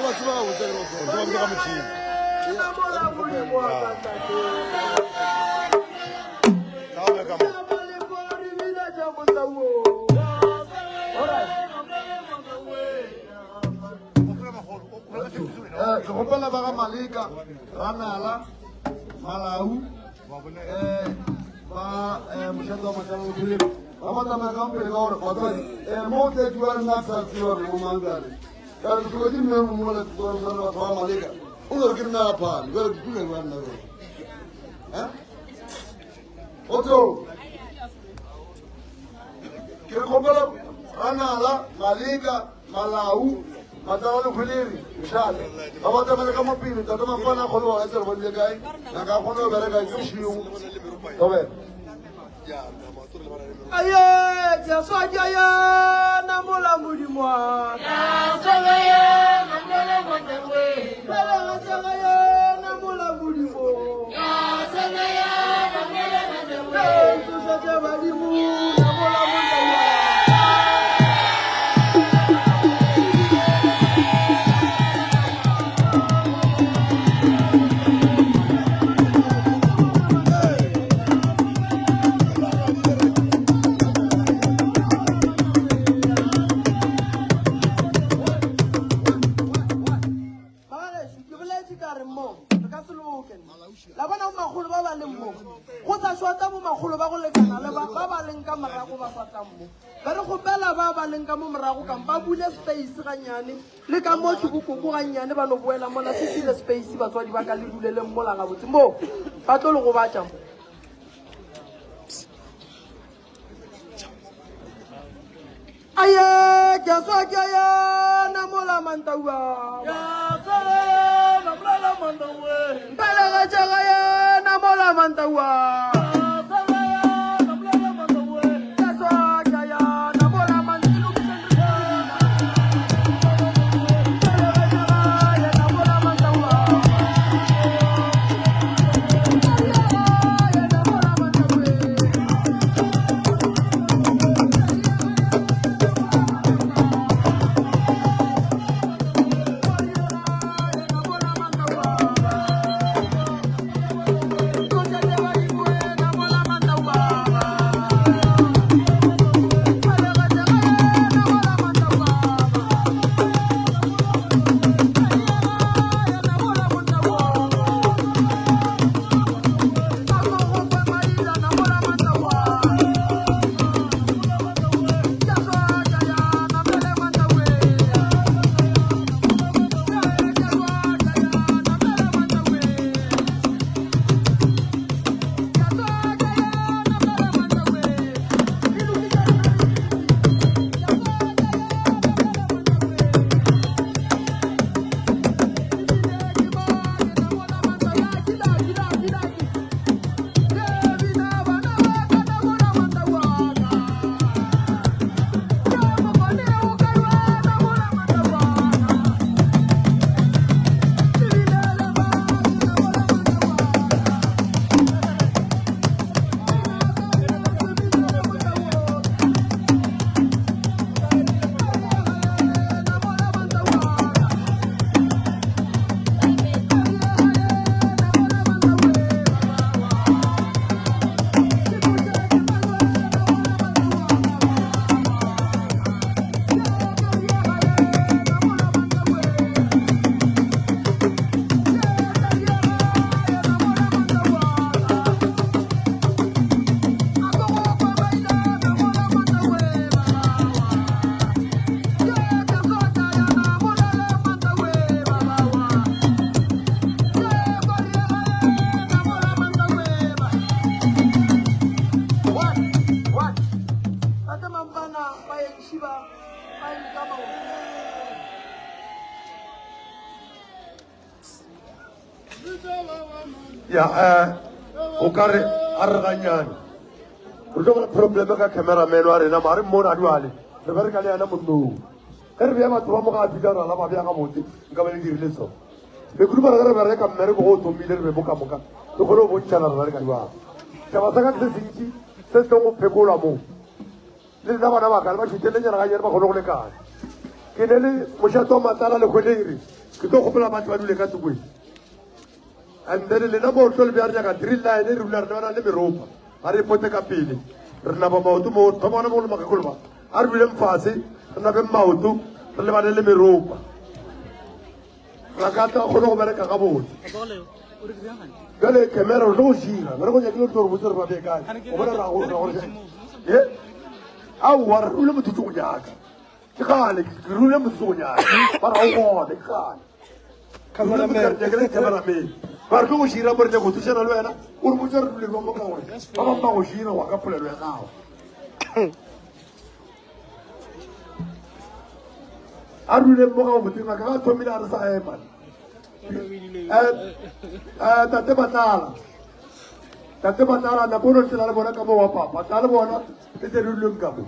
ba tseba gabotse re ba tseba ka motšhini. Ka o ka mo. Eh, ke gopela ba ga Maleka, Ranala, Malau, eh, ba eh, mošate wa Matlala Bophele, ba ba tsamaya ka pele ka gore batswadi eh, mo o tletse wa nna ke sa tseba gore mo mang jale ka re ke ke mme mongwe le tsore tsore batho ba Maleka o no re ke nna ya phane jale ke tule wa nna jale eh Otso ke kgopela Ranala, Maleka, Malau, Matlala le Kgwelere, Mošate. Ba ba tsamele ka mo pele, Tate Mapana a kgone go etsa re bonile kae, ngaka a kgone go bereka ke bošego. Thobela. Aye, ke swa ke yena mola Modimo wa ka. Pele ga yena mola Modimo. Ee, tsoša tša badimo namola Modimo wa ka. Bagagešu, ke boletše ka re mo re ka se loke. La bona bomakgolo ba ba leng mo, go sa šwata bomakgolo ba go lekana le ba ba ba leng ka morago ba swatang mo. Be re kgopela ba ba leng ka mo morago kang ba bule space gannyane, le ka mo ke bokoko gannyane ba no boela mola se file space batswadi ba ka le duleleng mola gabotse mo ba tlo le gobatša mo. Aye, ke swa ke yena mola mantaua. Mpelegetše ga yena mola mantaua. Ke swa ke yena mola mantaua. Mpelegetše ga yena mola mantaua. Yena mola mantaua. Ya eh o ka re a re ganyane re tlo ba le probleme ka cameraman wa rena mare mmone a duale re bereka le yena monnong ge re bea batho ba mo ga a fihla rala ba bea gabotse nka ba le dirile so Bekudu ba re ge re bereka mmereko go o thomile re be mo ka moka re kgone go bontšhana re bereka jwang. Taba sa ka ke se sentši se se tlong go phekolwa mo. Le lena bana ba ka le ba šutelenyana gannyane ba kgone go lekana. Ke ne le mošate wa Matlala le Kgweleire. Ke tlo kgopela batho ba dule ka tsokong. And then lena mo tlo le bja re nyaka drill line re dula re lebana le meropa. Ga re pote ka pele. Re naba maoto mo thoma gona mo le makgekolo ba. A re duleng fase, re nabeng maoto, re lebane le meropa. Ra ka tla kgone go bereka gabotse. Bjale camera re tlo go šira, re go nyakile tlo re botse re ba bee kae. O bona ra go ra go ye. Aowa re rule motho go nyaka. Ke kgale ke rule motho go nyaka. Ba ra o gone ke kgale. Cameraman. Cameraman. Ba re tlo go šira mo re nyaka go thušana le wena. O re botse re dule mo ka gore ba bangwe ba go šira wa ka polelo ya gago. A ruleng mo ga botse ngaka ga thomile a re sa ema. Tate Matlala. Tate Matlala nako no tsela le bona ka mo wa papa. Tla le bona le tse ruleng ka mo.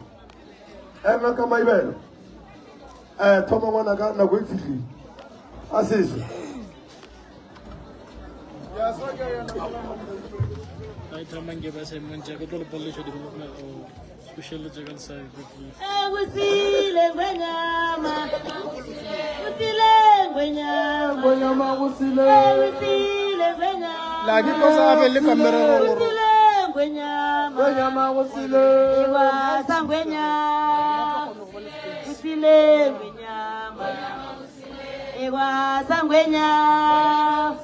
Ngaka Maibelo. Thoma ngwana ka nako e fihlile. A seswe. Kusile ngwenyama, kusile ngwenyama, Ngwenyama kusile. kusile ngwenyama, La ke kosa a be le kamera gore kusile ngwenyama, Ngwenyama kusile. iwasa ngwenyama, kusile ngwenyama, iwasa ngwenyama,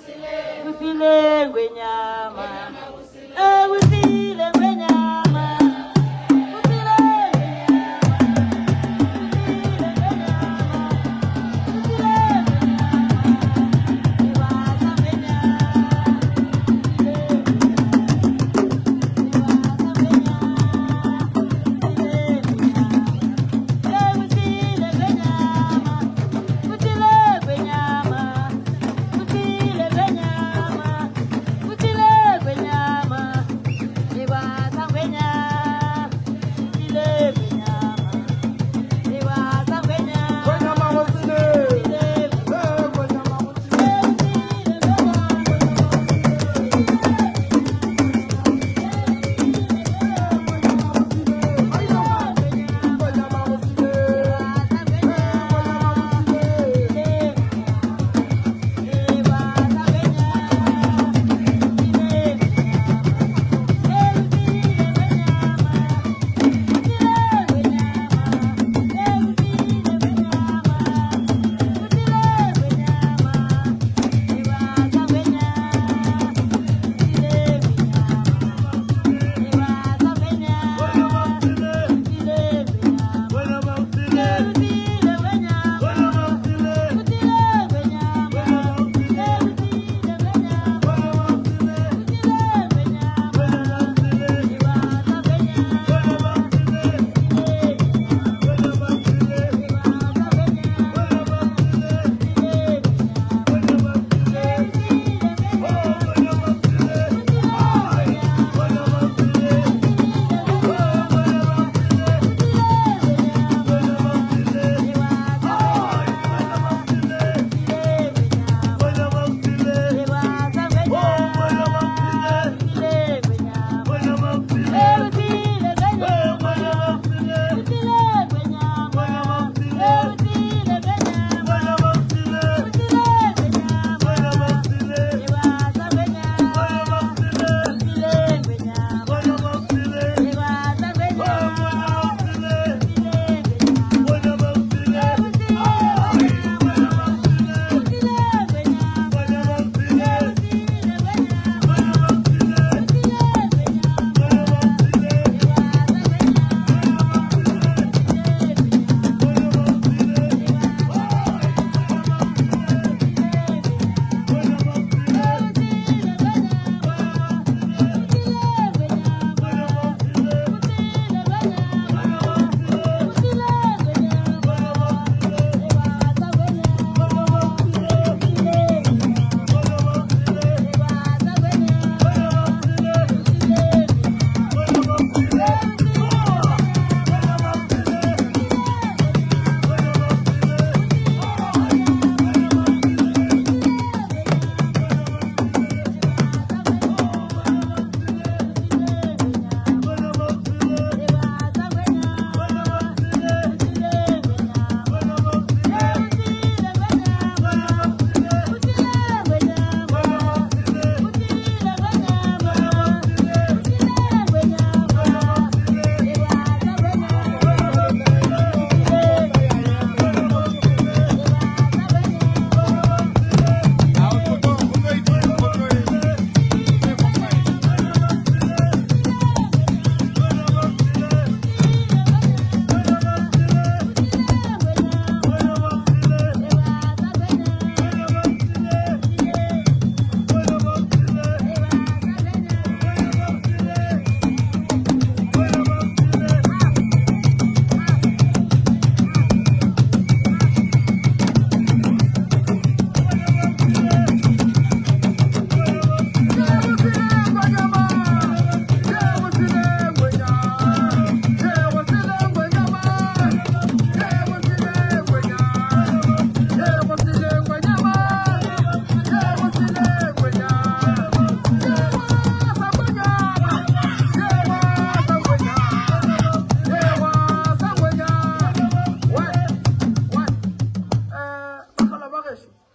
kusile ngwenyama, kusile ngwenyama, kusile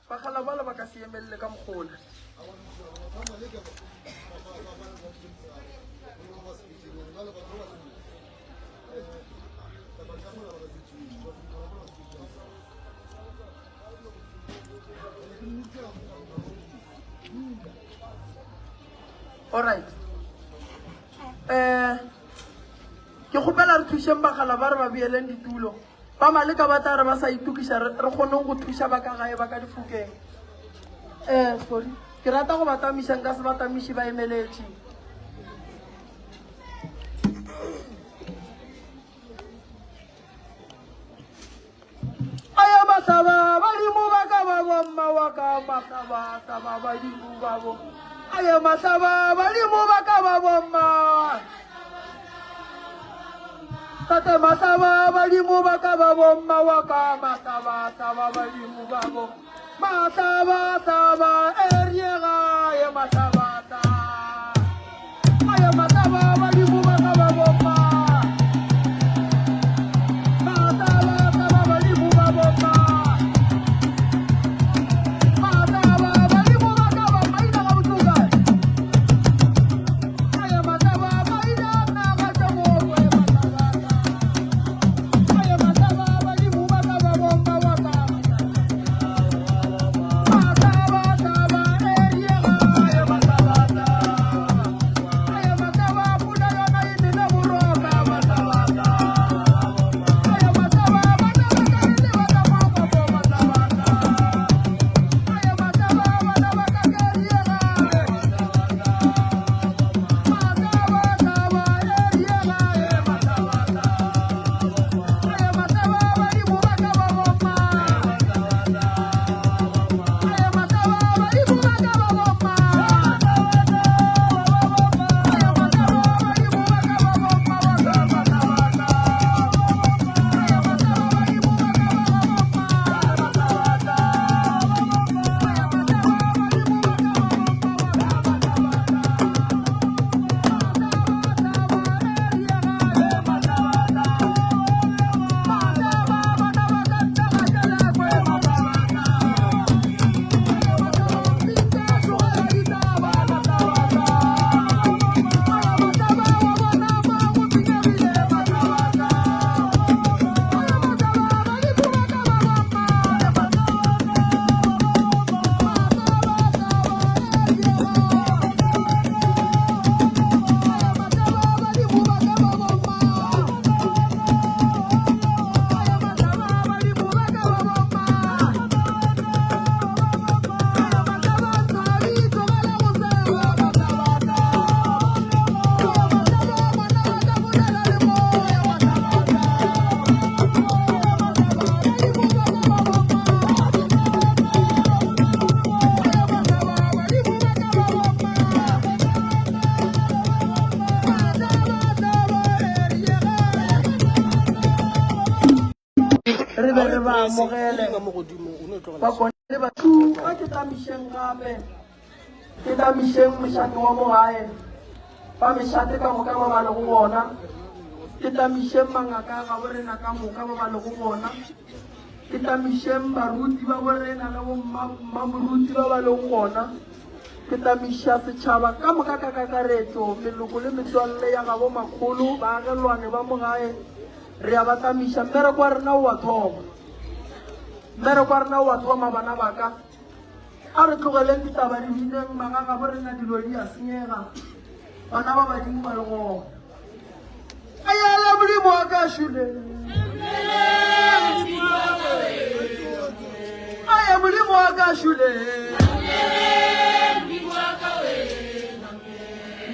Bagala bala ba ka se emelele ka mokgola. Alright. Eh ke kgopela re thušeng bagala ba re ba beeleng ditulo. Ba maleka ba tla re ba sa itokiša re re kgoneng go thuša ba ka gae ba ka difokeng. Eh sorry. Ke rata go ba tamiša nka se ba tamiše ba emeletše. Aya mahlaba badimo ba ka ba bomma wa ka mahlaba hlaba badimo ba bo. Aya mahlaba badimo ba ka ba bomma. Tate mahlaba badimo ba ka ba bomma wa ka mahlaba hlaba badimo ba bo. Mahlaba hlaba eriega ye mahlaba hlaba. Aya mahlaba badimo ba ka ba bomma. Mahlaba hlaba badimo ba bomma. Mahlaba badimo ba ka ba maina ga botoka. Aya mahlaba maina na ga tšabo mahlaba. Aya mahlaba badimo ba ka ba bomma wa ka. Mahlaba hlaba eriega ye mahlaba hlaba. Aya mahlaba pula yona e nele boroka mahlaba hlaba. Aya mahlaba bana ba ka re le ba ka makopo mahlaba hlaba. Aya mahlaba bana ba ka ke eriega. Mahlaba hlaba eriega ye mahlaba hlaba. Aya mahlaba badimo ba ka ba bomma. Aya mahlaba badimo ba ka ba bomma. Aya mahlaba badimo ba ka ba bomma wa ka mahlaba hlaba. Aya mahlaba badimo ba ka ba bomma. Mahlaba hlaba. Aya mahlaba badimo ba ka ba bomma wa ka mahlaba hlaba. Re be re ba amogele ba kone ba a ke tamišeng gape ke tamišeng mošate wa mo gae ba mešate ka moka ba ba lego gona ke tamišeng mangaka ga bo rena ka moka ba ba lego gona ke tamišeng baruti ba bo rena le bommamoruti ba ba lego gona ke tamiša setšhaba ka moka ka kakaretšo meloko le metswalle ya gabo makgolo baagelwane ba mo gae Re a ba tlamiša. Mmereko wa rena o a thoma. Mmereko wa rena o a thoma, bana ba ka. A re tlogeleng ditaba di bineng, magagabo rena dilo di a senyega. Bana ba badimo ba le gona. Ayala Modimo wa ka šule. Aya Modimo wa ka šule.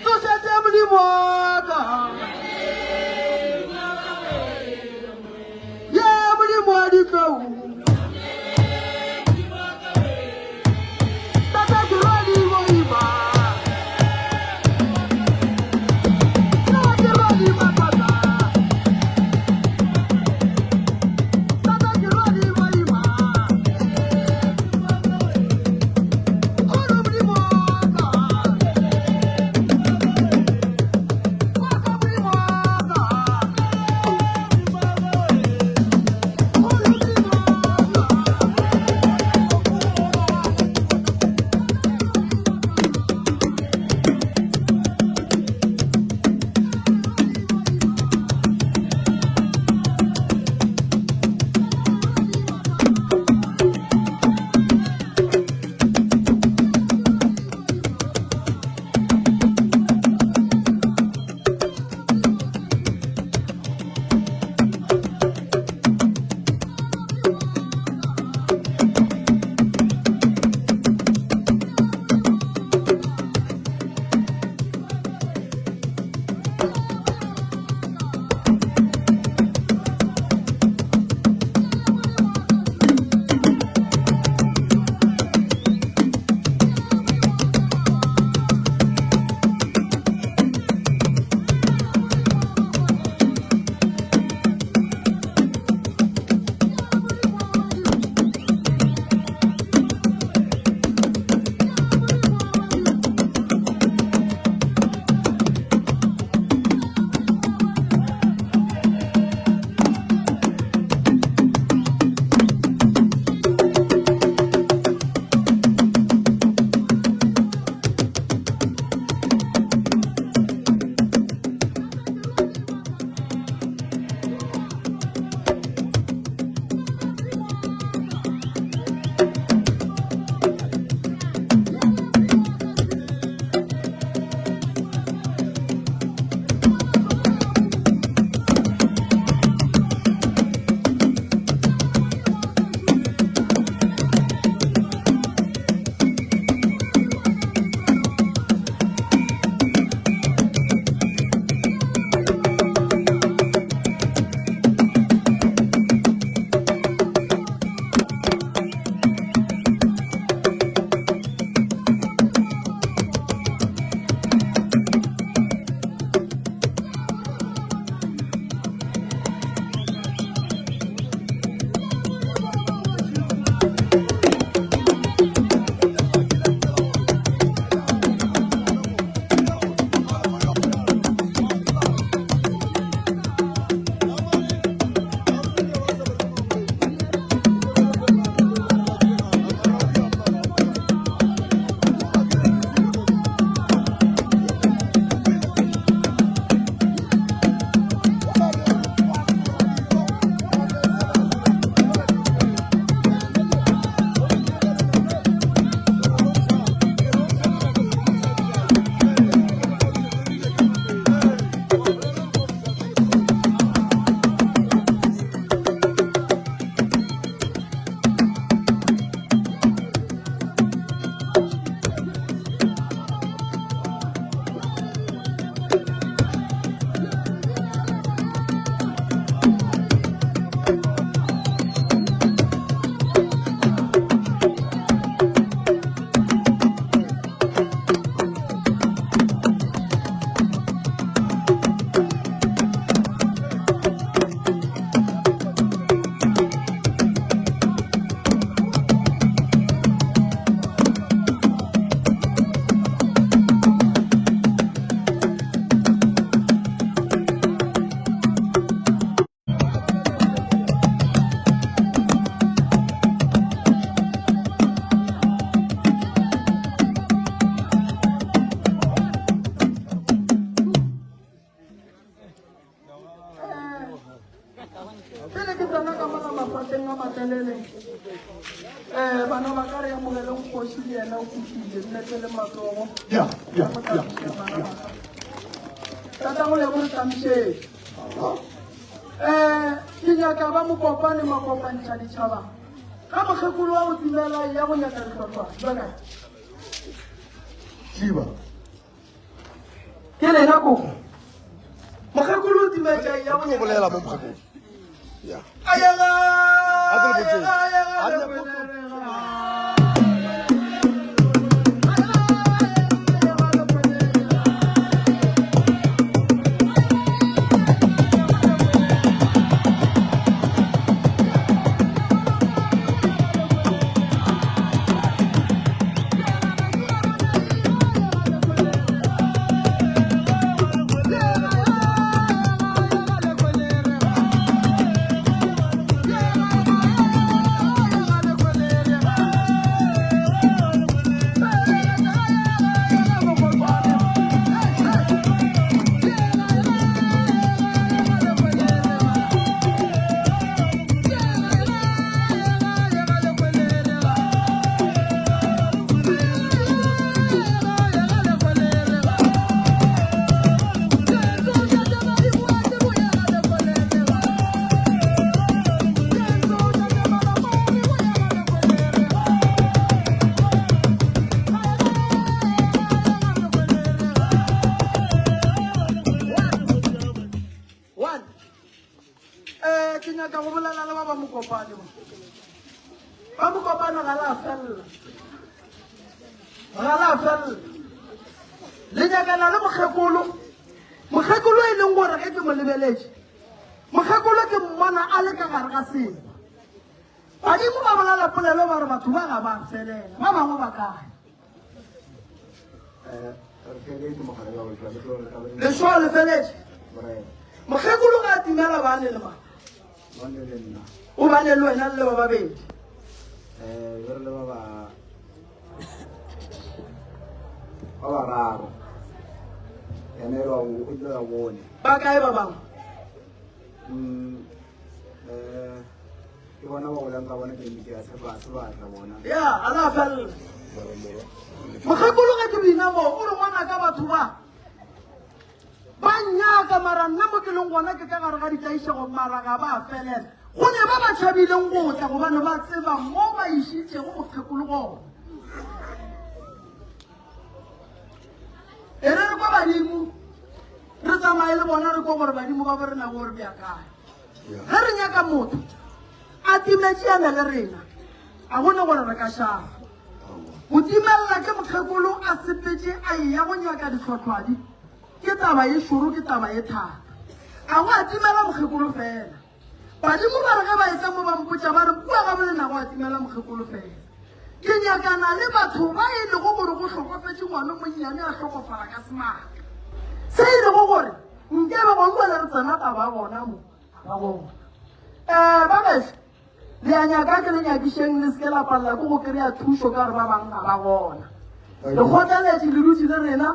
Tsošetše Modimo wa ka. Ye Modimo wa ditlou. Tata ke rwadi boima. Tata ke rwadi mathata. Tata ke rwadi boima. Kgolo Modimo wa ka. Wa ka Modimo wa ka. Kgolo Modimo wa ka. Kgoši le yena o kopile, mmetle le matsogo. Ya, ya, ya, ya, ya. Tatago Lebo re tamišetše. Um ke nyaka ba mokopane makopantšha ditšhaba. Ga mokgekolo wa go timela ya go nyaka dihlwahlwa. Ba kae? Tšiba. Ke lena koko. Mokgekolo o timetša ya go Tlo bolela mo mokgekolo. Ya. Ayega! A ke le botseng. Ayega! A le One. Eh, ke nyaka go bolela le ba ba mokopane ba. Ba mokopane ga la felela. Ga la felela. Le nyakana le mokgekolo. Mokgekolo e leng gore ge ke mo lebeletše, mokgekolo ke mmona a le ka gare ga sengwe. Badimo ba bolela polelo ba re batho ba ga ba felela, ba bangwe ba kae? Lešoa le feletše. Mokgekolo ga a timela ba ne le mang? O ba ne le wena le ba babedi. Ba bararo. Yena e o ile wa bone. Ba kae ba bangwe? Ke bona ba bolang ka bona ke ke a tshepa se ba tla bona. Ya, a la felela. Mokgekolo ge ke bina mo, o re ngwana ka batho ba ba nnyaka mara nna mo ke leng gona ke ka gare ga ditlaišego mara ga ba felela. Go ne ba ba tšhabileng go tla gobane ba tseba mo ba išitšego mokgekolo gona. E re re kwa badimo re tsamaye le bona re kwa gore badimo ba bo rena bo re bja kae. Ge re nyaka motho a timetše ene le rena, a go ne gore re ka šala. Go timelela ke mokgekolo a sepetše a eya go nyaka dihlotlhwadi ke taba ye šoro, ke taba ye thata. A go a timela mokgekolo fela. Badimo ba re ge ba etla mo ba mpotša ba re kua ga bolena go a timela mokgekolo fela. Ke nyakana le batho ba e lego gore go hlokofetše ngwana o monnyane a hlokofala ka semaka. Se e lego gore nke be gong bjale re tsena taba ya gona mo, ga ba gona. Um ba gešo, le a nyaka ke le nyakišeng le se ke la palela ke go kry-a thušo ka gore ba bangwe ga ba gona. Le kgotleletše le dutše le rena,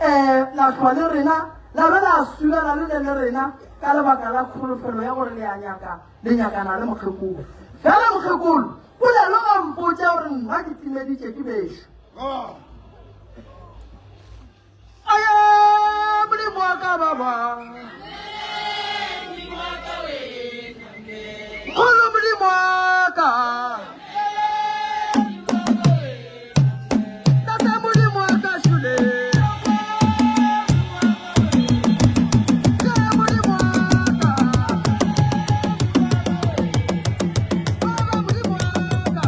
um la hlwa le rena, la be la subela le le le rena ka lebaka la kholofelo ya gore le a nyaka, le nyakana le mokgekolo. Fela mokgekolo, polelo ga mpotša gore nna ke timeditše ke bešo. Aye, Modimo wa ka baba. Kgolo Modimo wa ka. Tate Modimo wa ka šule. Tate Modimo wa ka. Baba Modimo wa ka.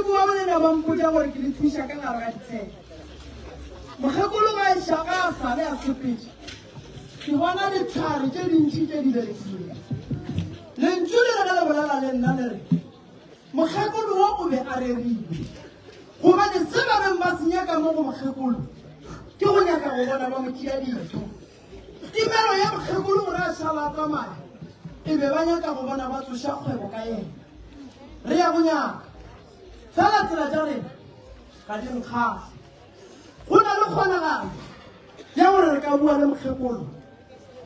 Badimo ba bolena ba mpotša gore ke le thuša ka gare ga ditshele. Mokgekolo ga eša ga a sale a sepetše. Ke bona ditlhare tše dintši tše di berekilego. Lentšu le re ge le bolela le nna le re, Mokgekolo wo o be a rerilwe. Gobane se ba beng ba se nyaka mo go mokgekolo ke go nyaka go bona ba mo tšea ditho. Timelo ya mokgekolo gore a šala a tsamaya e be ba nyaka go bona ba tsoša kgwebo ka yena. Re ya go nyaka. Fela tsela tša rena ga di nkgahle. Go na le kgonagalo ya gore re ka bua le mokgekolo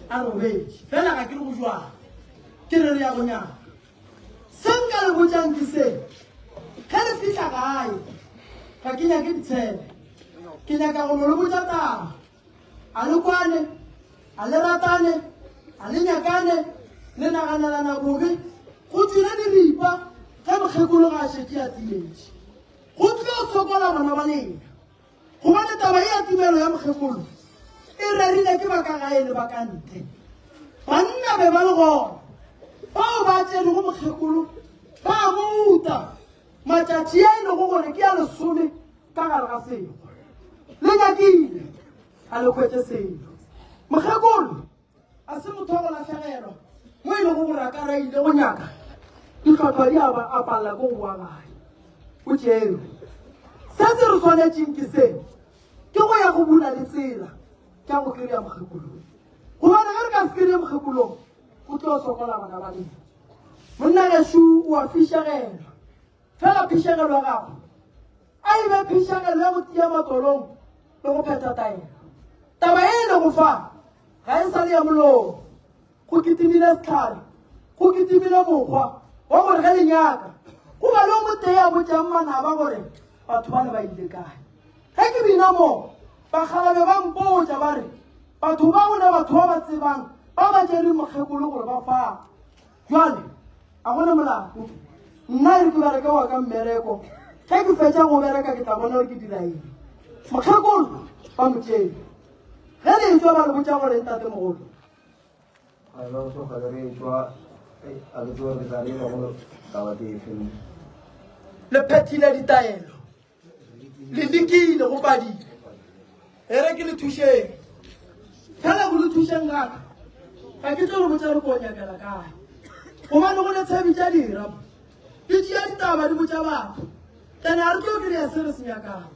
a robetše. Fela ga ke re go jwang. Ke re re ya go nyaka. Se nka le botšang ke se, ge le fihla gae, ga ke nyake ditshele. Ke nyaka go no le botša taba. A le kwane, a le ratane, a le nyakane, le naganelana bobe. Go tšwile diripa ge mokgekolo ga a šetše a timetše. Go tlo sokola bana ba lena. Gobane taba ye ya timelo ya mokgekolo e rerile ke ba ka gae le ba ka ntle. Banna be ba le gona bao ba tšerego mokgekolo ba mo uta matšatši a e lego gore ke a lesome ka gare ga sekgwa. Le nyakile a le hwetše selo. Mokgekolo A se motho wa go lahlegelwa mo e lego gore a ka ra ile go nyaka ditlhotlhwa di a ba a palela ko go boa gae. O tšerwe. Se se re swanetšeng ke se, ke go ya go bula le tsela tša go kry-a mokgekolong. Gobane ge re ka se kry-e mokgekolong, go tlo sokola bana ba lena. Monna gešo o a fišegelwa. Fela phišegelo ya gago a e be phišegelo ya go tia matolong le go phetha taelo. Taba ye e lego fa ga e sa le ya molomo. Go kitimile sehlare, go kitimile mokgwa wa gore ge le nyaka go ba le o motee a botšang manaba gore batho bale ba ile kae. Ge ke bina mo, bakgalabje ba mpotša ba re batho ba go ne batho ba ba tsebang ba ba tšereng mokgekolo gore ba fa. Jwale a go na molato. Nna e re ke bereke wa ka mmereko. Ge ke fetša go bereka ke tla bona gore ke dira eng. Mokgekolo ba mo tšere. Ge le etšwa ba le botša gore ntatemogolo. A ba go tloga le re etšwa a ke tsebe gore ke tla re go taba tefe. Le phethile ditaelo. Le lekile go padile. E re ke le thušeng. Fela go le thušeng gaka. Ga ke tlo le botša re ko nyakela kae. Gobane go le tshebi tša dira. Di tšea ditaba di botša batho. Ene a re tlo kry-a se re se nyakang.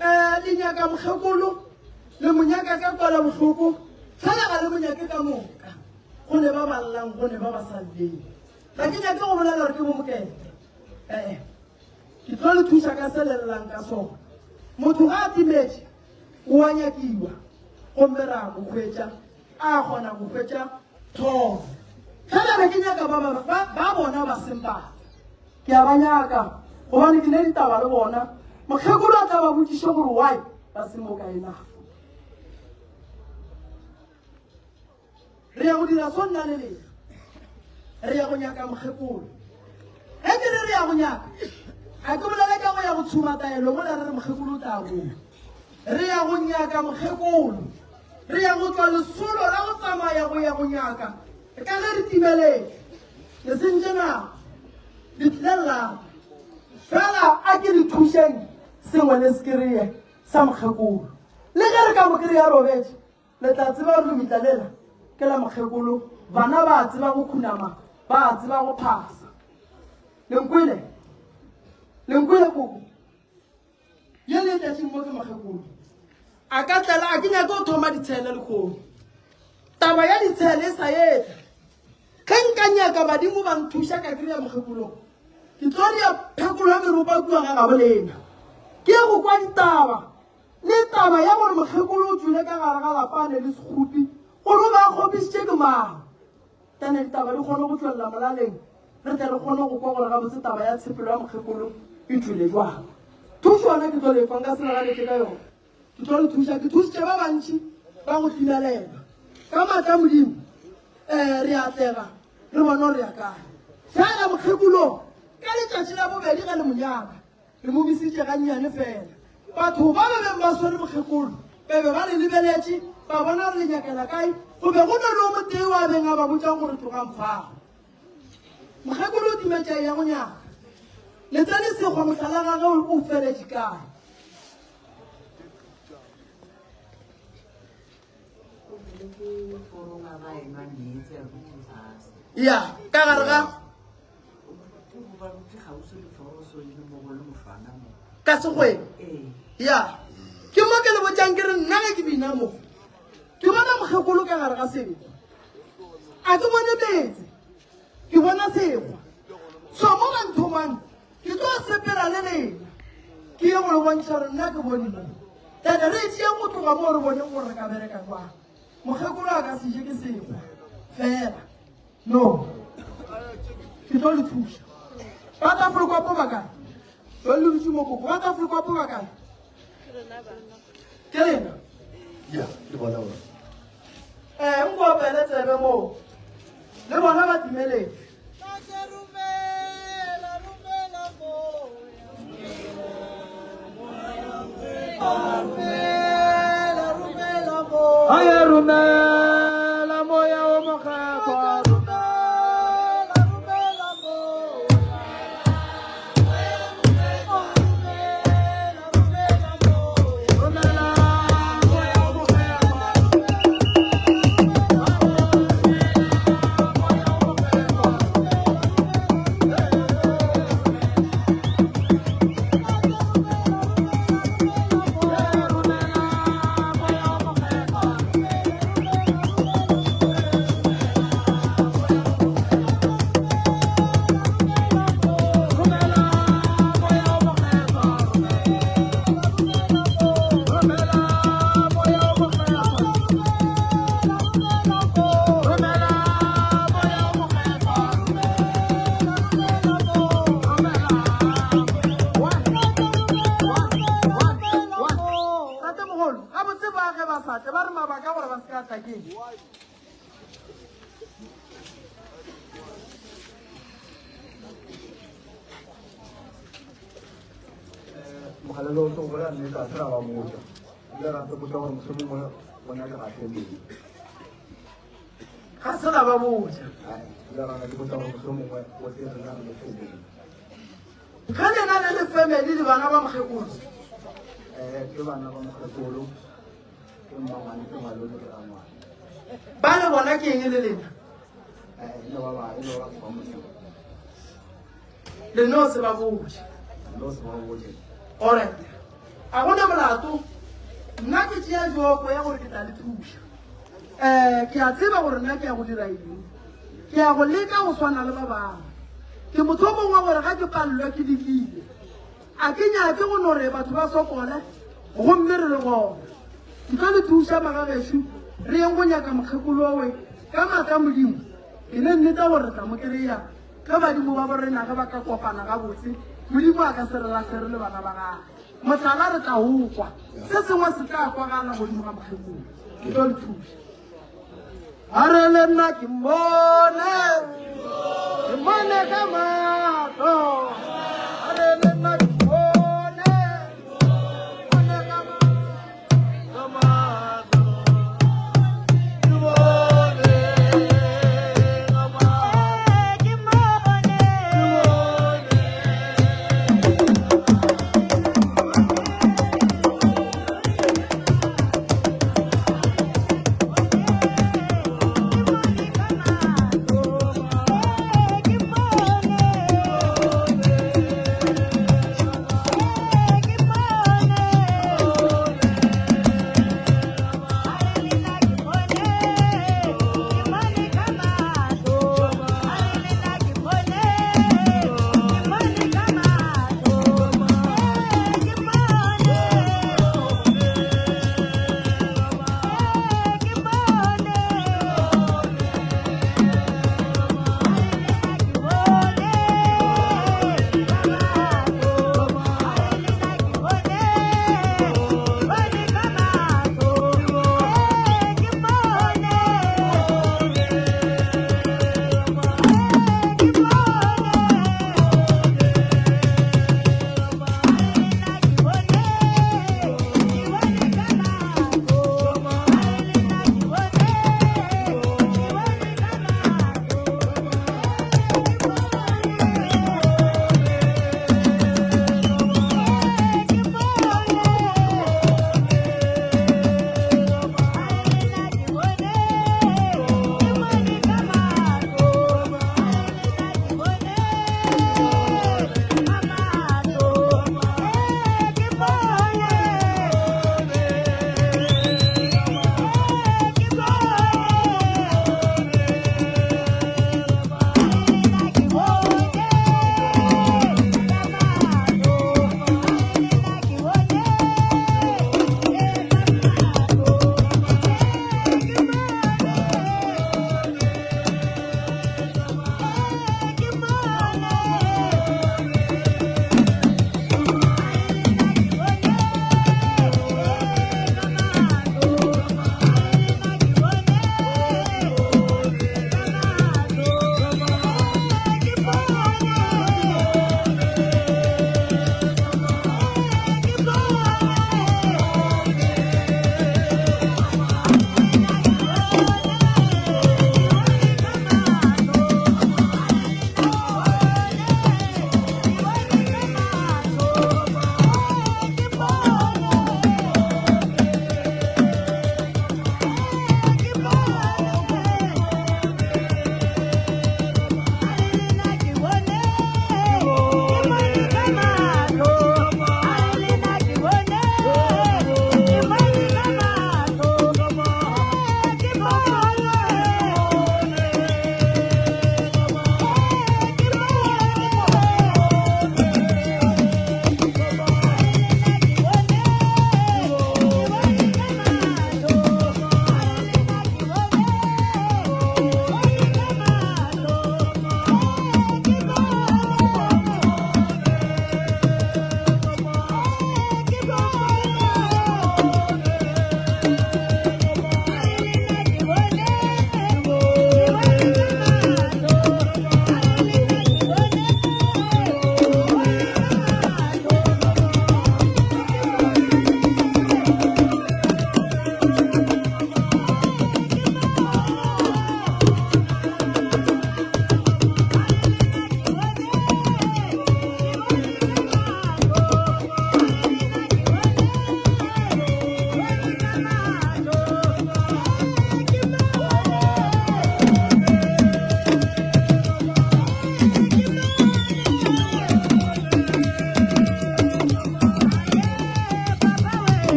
Um le nyaka mokgekolo, le mo nyaka ka kwala bohloko, fela ga le mo nyake ka moka. Go ne ba ba llang, go ne ba ba sa lleng. Ga ke nyake go bolela gore ke bo mokete. Ee. Ke tlo le thuša ka se le llang ka sona. Motho ga a timetše, o a nyakiwa, gomme ra mo hwetša, a kgona go hwetša thomo. Fela be ke nyaka ba, ba, ba, ba bona ba seng batho. Ke a ba nyaka, gobane ke ne ditaba le bona. Mokgekolo a tla ba botšiše gore why ba se mo kae nako. Re ya go dira so nna le lena. Re ya go nyaka mokgekolo. Ge ke re re ya go nyaka, ga ke bolele ka go ya go tshuma taelo mola re re mokgekolo o tla boa. Re ya go nyaka mokgekolo. Re ya go tšwa lesolo la go tsamaya go ya go nyaka ka ge re timeletše. Le sentše nako. Le tlile lelapa. Fela a ke le thušeng sengwe le se kry-e sa mokgekolo. Le ge re ka mo kry-a robetše, Le tla tseba gore lebitla lela ke la mokgekolo. Bana ba a tseba go khunama, ba a tseba go phasa. Le nkwele? Le nkwele koko? Ye le tletšeng mo ke mokgekolo. A ka tlela, a ke nyake go thoma ditshele lekgono. Taba ya ditshele e sa etla. Ge nka nyaka badimo ba nthuša ka kry-a mokgekolong, ke tlo ria phekolo ya meropa kua ga gabo lena. Ke ye go kwa ditaba. Le taba ya gore mokgekolo o tšwile ka gare ga lapa a ne le sekgopi, gore o be a kgopišitše ke mang? Tane ditaba di kgone go tšwelela molaleng, re tle re kgone go kwa gore gabotse taba ya tshepelo ya mokgekolo e tšwile jwang. Thušo yona ke tlo le fa, nka se le ganetše ka yona. Ke tlo le thuša, ke thušitše ba bantši ba go timelelwa. Ka maatla a Modimo, um re atlega, re bone gore re ya kae. Fela mokgekolong, ka letšatši la bobedi ge le mo nyaka, Re mo bisitše gannyane fela. Batho ba ba beng ba swere mokgekolo ba be ba le lebeletše, ba bona gore le nyakela kae. Go be go na le o motee wa beng a ba botšang gore tlogang fao. Mokgekolo o timetše a eya go nyaka. Le tsene sekgwa mohlala gage o feletše kae? Ya, ka gare ga ka sekgweng. Ya, ke mo ke le botšang ke re nna ge ke bina mo ke bona mokgekolo ka gare ga sekgwa. A ke bone meetse, ke bona sekgwa. So mo ba nthomang ke tlo sepela le lena ke ye go le bontšha gore nna ke bone mo. Ene re tšea go tloga mo re boneng gore re ka bereka jwang. Mokgekolo a ka se je ke sekgwa fela. No. Ke tlo le thuša. Ba Tafelkwapo ba kae? Ba le dutše mo koko. Ba Tafelkwapo ba kae? Ke lena. Ya, ke bona ba. Eh, nko opele tsebe moo. Le bona ba timeletše. Aye romela moya o mokgethwa romela romela moya romela moya o mokgethwa. Tatemogolo, gabotse ba ge ba sa tle ba re mabaka gore ba se ka tla keng? Mogalelo o tlo bolela nnete a se ra ba botša. Ile ra sebotša gore mohlomongwe go nyakega family. Ga se la ba botša. Ile ra ke botša gore mohlomongwe o tle rena re le family. Ge lena le le family le bana ba mokgekolo. Ke bana ba mokgekolo, ke mmangwane, ke malome, ke rangwane. Ba le bona ke eng le lena? E no ba ba, e no ba batho ba Modimo. Le no se ba botše. No se ba botše. Alright. A gona molato. Nna ke tšea joko ya gore ke tla le thuša. Ke a tseba gore nna ke ya go dira eng. Ke ya go leka go swana le ba bangwe. Ke motho o mongwe gore ga ke palelwa ke lekile. A ke nyake go no re batho ba sokole gomme re le gona. Ke tlo le thuša magagešo re yeng go nyaka mokgekolo owe ka maatla a Modimo. Ke ne nneta gore re tla mo kry-a ge badimo ba borena ge ba ka kopana gabotse. Modimo a ka se re lahle re le bana ba gagwe. Mohlala re tla o kwa. Se sengwe se tla kwagala godimo ga mokgekolo. Ke tlo le thuša. A re le nna ke mmone, ke mmone ka mahlo. A re le nna ke mmone, mmone ka mahlo. Ke bone ka mahlo. Ke mmone. Ke mmone.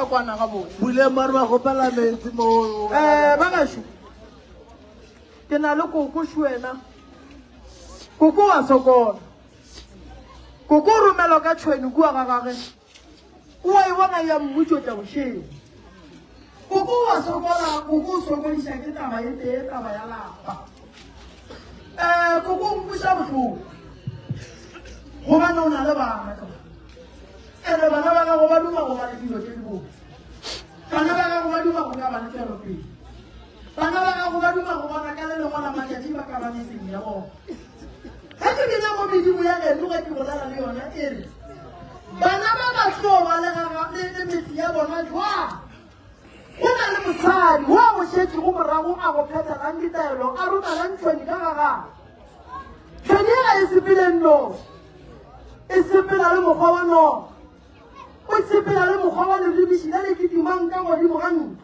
ra kwana gabotse. Puleng ba re ba kgopela metsi mo. Um ba gešo, ke na le koko šwena. Koko wa sokola. Koko o romelwa ka tšhwene kua ga gage. O a e bona ya mmutšotša bošego. Koko wa sokola, koko o sokodiša ke taba e tee, taba ya lapa. Um koko o nkweša bohloko gobane o na le bana ka ene bana ba gago ba duma go ba le dilo tše dibotse. Bana ba gago ba duma go ka ba le tšwelopele. Bana ba gago ba duma go bona ka le lengwe la matšatši ba ka ba metseng ya bona. Ge ke bina mo medimo ya geno ge ke bolela le yona e re, Bana ba ba tlo ba le le metse ya bona jwang? Go na le mosadi wo a go šetšego morago a go phethelang ditaelo a romelang tšhweni ka ga gagwe. Tšhweni ye ga e sepele nnoši, e sepela le mokgwa wa noga, o sepela le mokgwa wa leribiši le le kitimang ka godimo ga ntlo.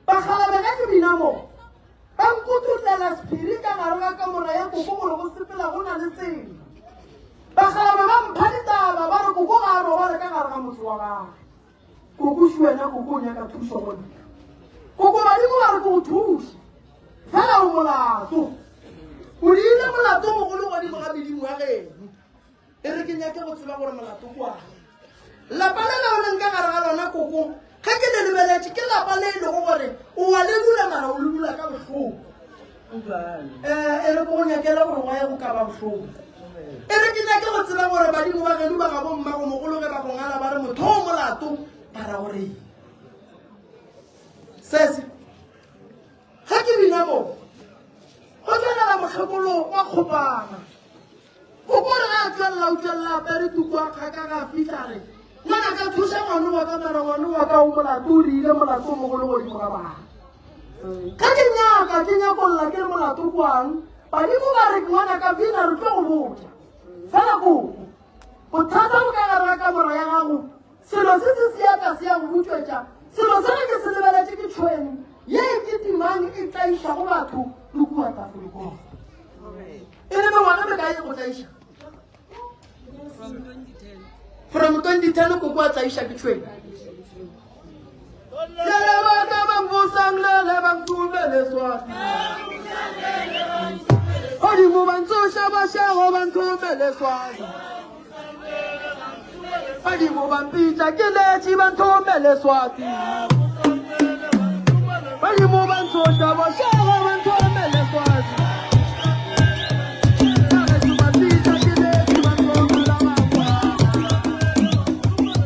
Bakgalabje ge ke bina mo, Ba nkutollela sephiri ka gare ga kamora ya koko gore go sepela go na le tsela. Bakgalabje ba mpha ditaba ba re koko ga a robale ka gare ga motse wa gagwe. Koko še wena koko o nyaka thušo go nna. Koko badimo ba re ke go thuše. Fela o molato. O diile molato mogolo godimo ga medimo ya geno. E re ke nyake go tseba gore molato ke wang. Lapa le la o leng ka gare ga lona koko, ge ke le lebeletše ke lapa le e lego gore o wa le dula mara o le dula ka bohloko. Eh, e re ke go nyakele gore wa ye go ka ba bohloko. E re ke nyake go tseba gore badimo ba geno ba gabo mmago mogolo ge ba go ngala ba re motho o molato ba ra gore eng. Sese, ge ke bina mo, go tšwelela mokgekolo wa kgopana. O ko re ge a tšwelela o tšwelela a apere tuku a kgaka ga a fihla a re, Ngwanaka thuša ngwane wa ka mara ngwane wa ka o molato o diile molato o mogolo godimo ga bana. Ge ke nyaka ke nyakolla ke re molato kwang badimo ba re ngwanaka bina re tlo go botša. Fela koko bothata bo ka gare ga kamora ya gago selo se se seatla se ya go butšwetša selo se ge ke se lebeletše ke tšhwene ye e kitimang e tlaišago batho le kua tafolekong. E le mengwaga mekae e go tlaiša? From 2010 koko a tlaiša ke tšhwene. Lele ba ka ba mbusang lele ba ntumele swati. Godimo ba ntsoša ba šego ba nthomele swati. Badimo ba mpitša ke letše ba nthomele swati. Badimo ba ntsoša ba šego ba nthomele swati. Bagešo ba mpitša ke letše ba nthomela mangwana.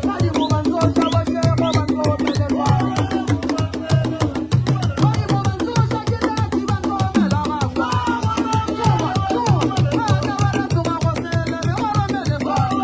Badimo ba ntsoša ba šego ba nthomele swati. Badimo ba ntsoša ke letše ba nthomela mangwana. Tsoga, tsoga, bana ba re tsoga go sele re oromele swati.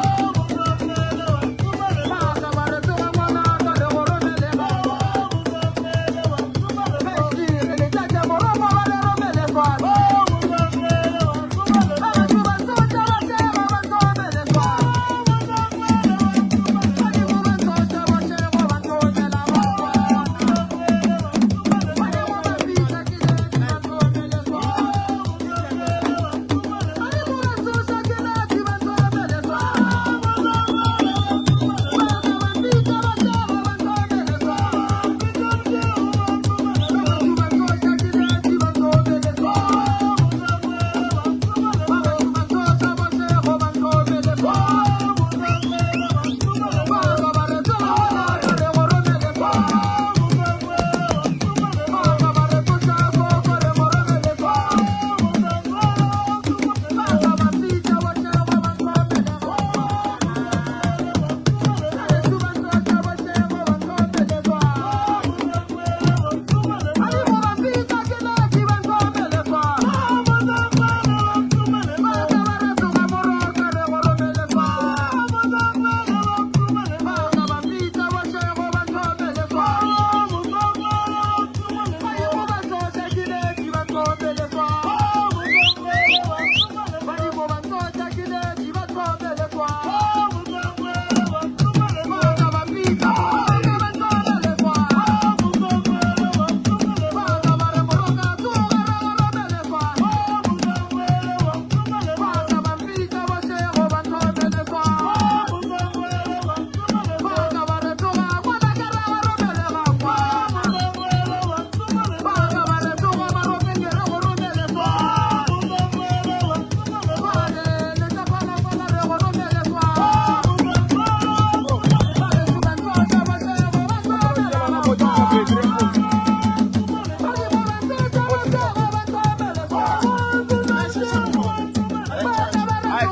One,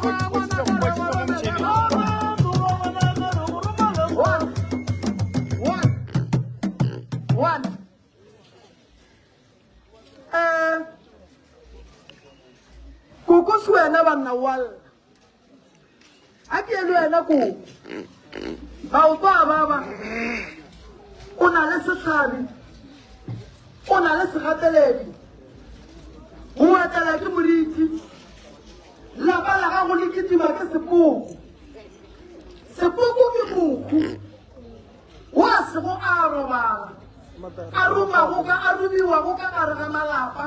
one, one. Eh, koko se wena banna wa lla. A ke ye le wena koko. Maoto a baba. O na le sehlabi. O na le segateledi. Go etela ke moriti. Lapa la gago le kitima ke sepoko. Sepoko ke mohu wo a sego a robala, a romago ka a romiwago ka gare ga malapa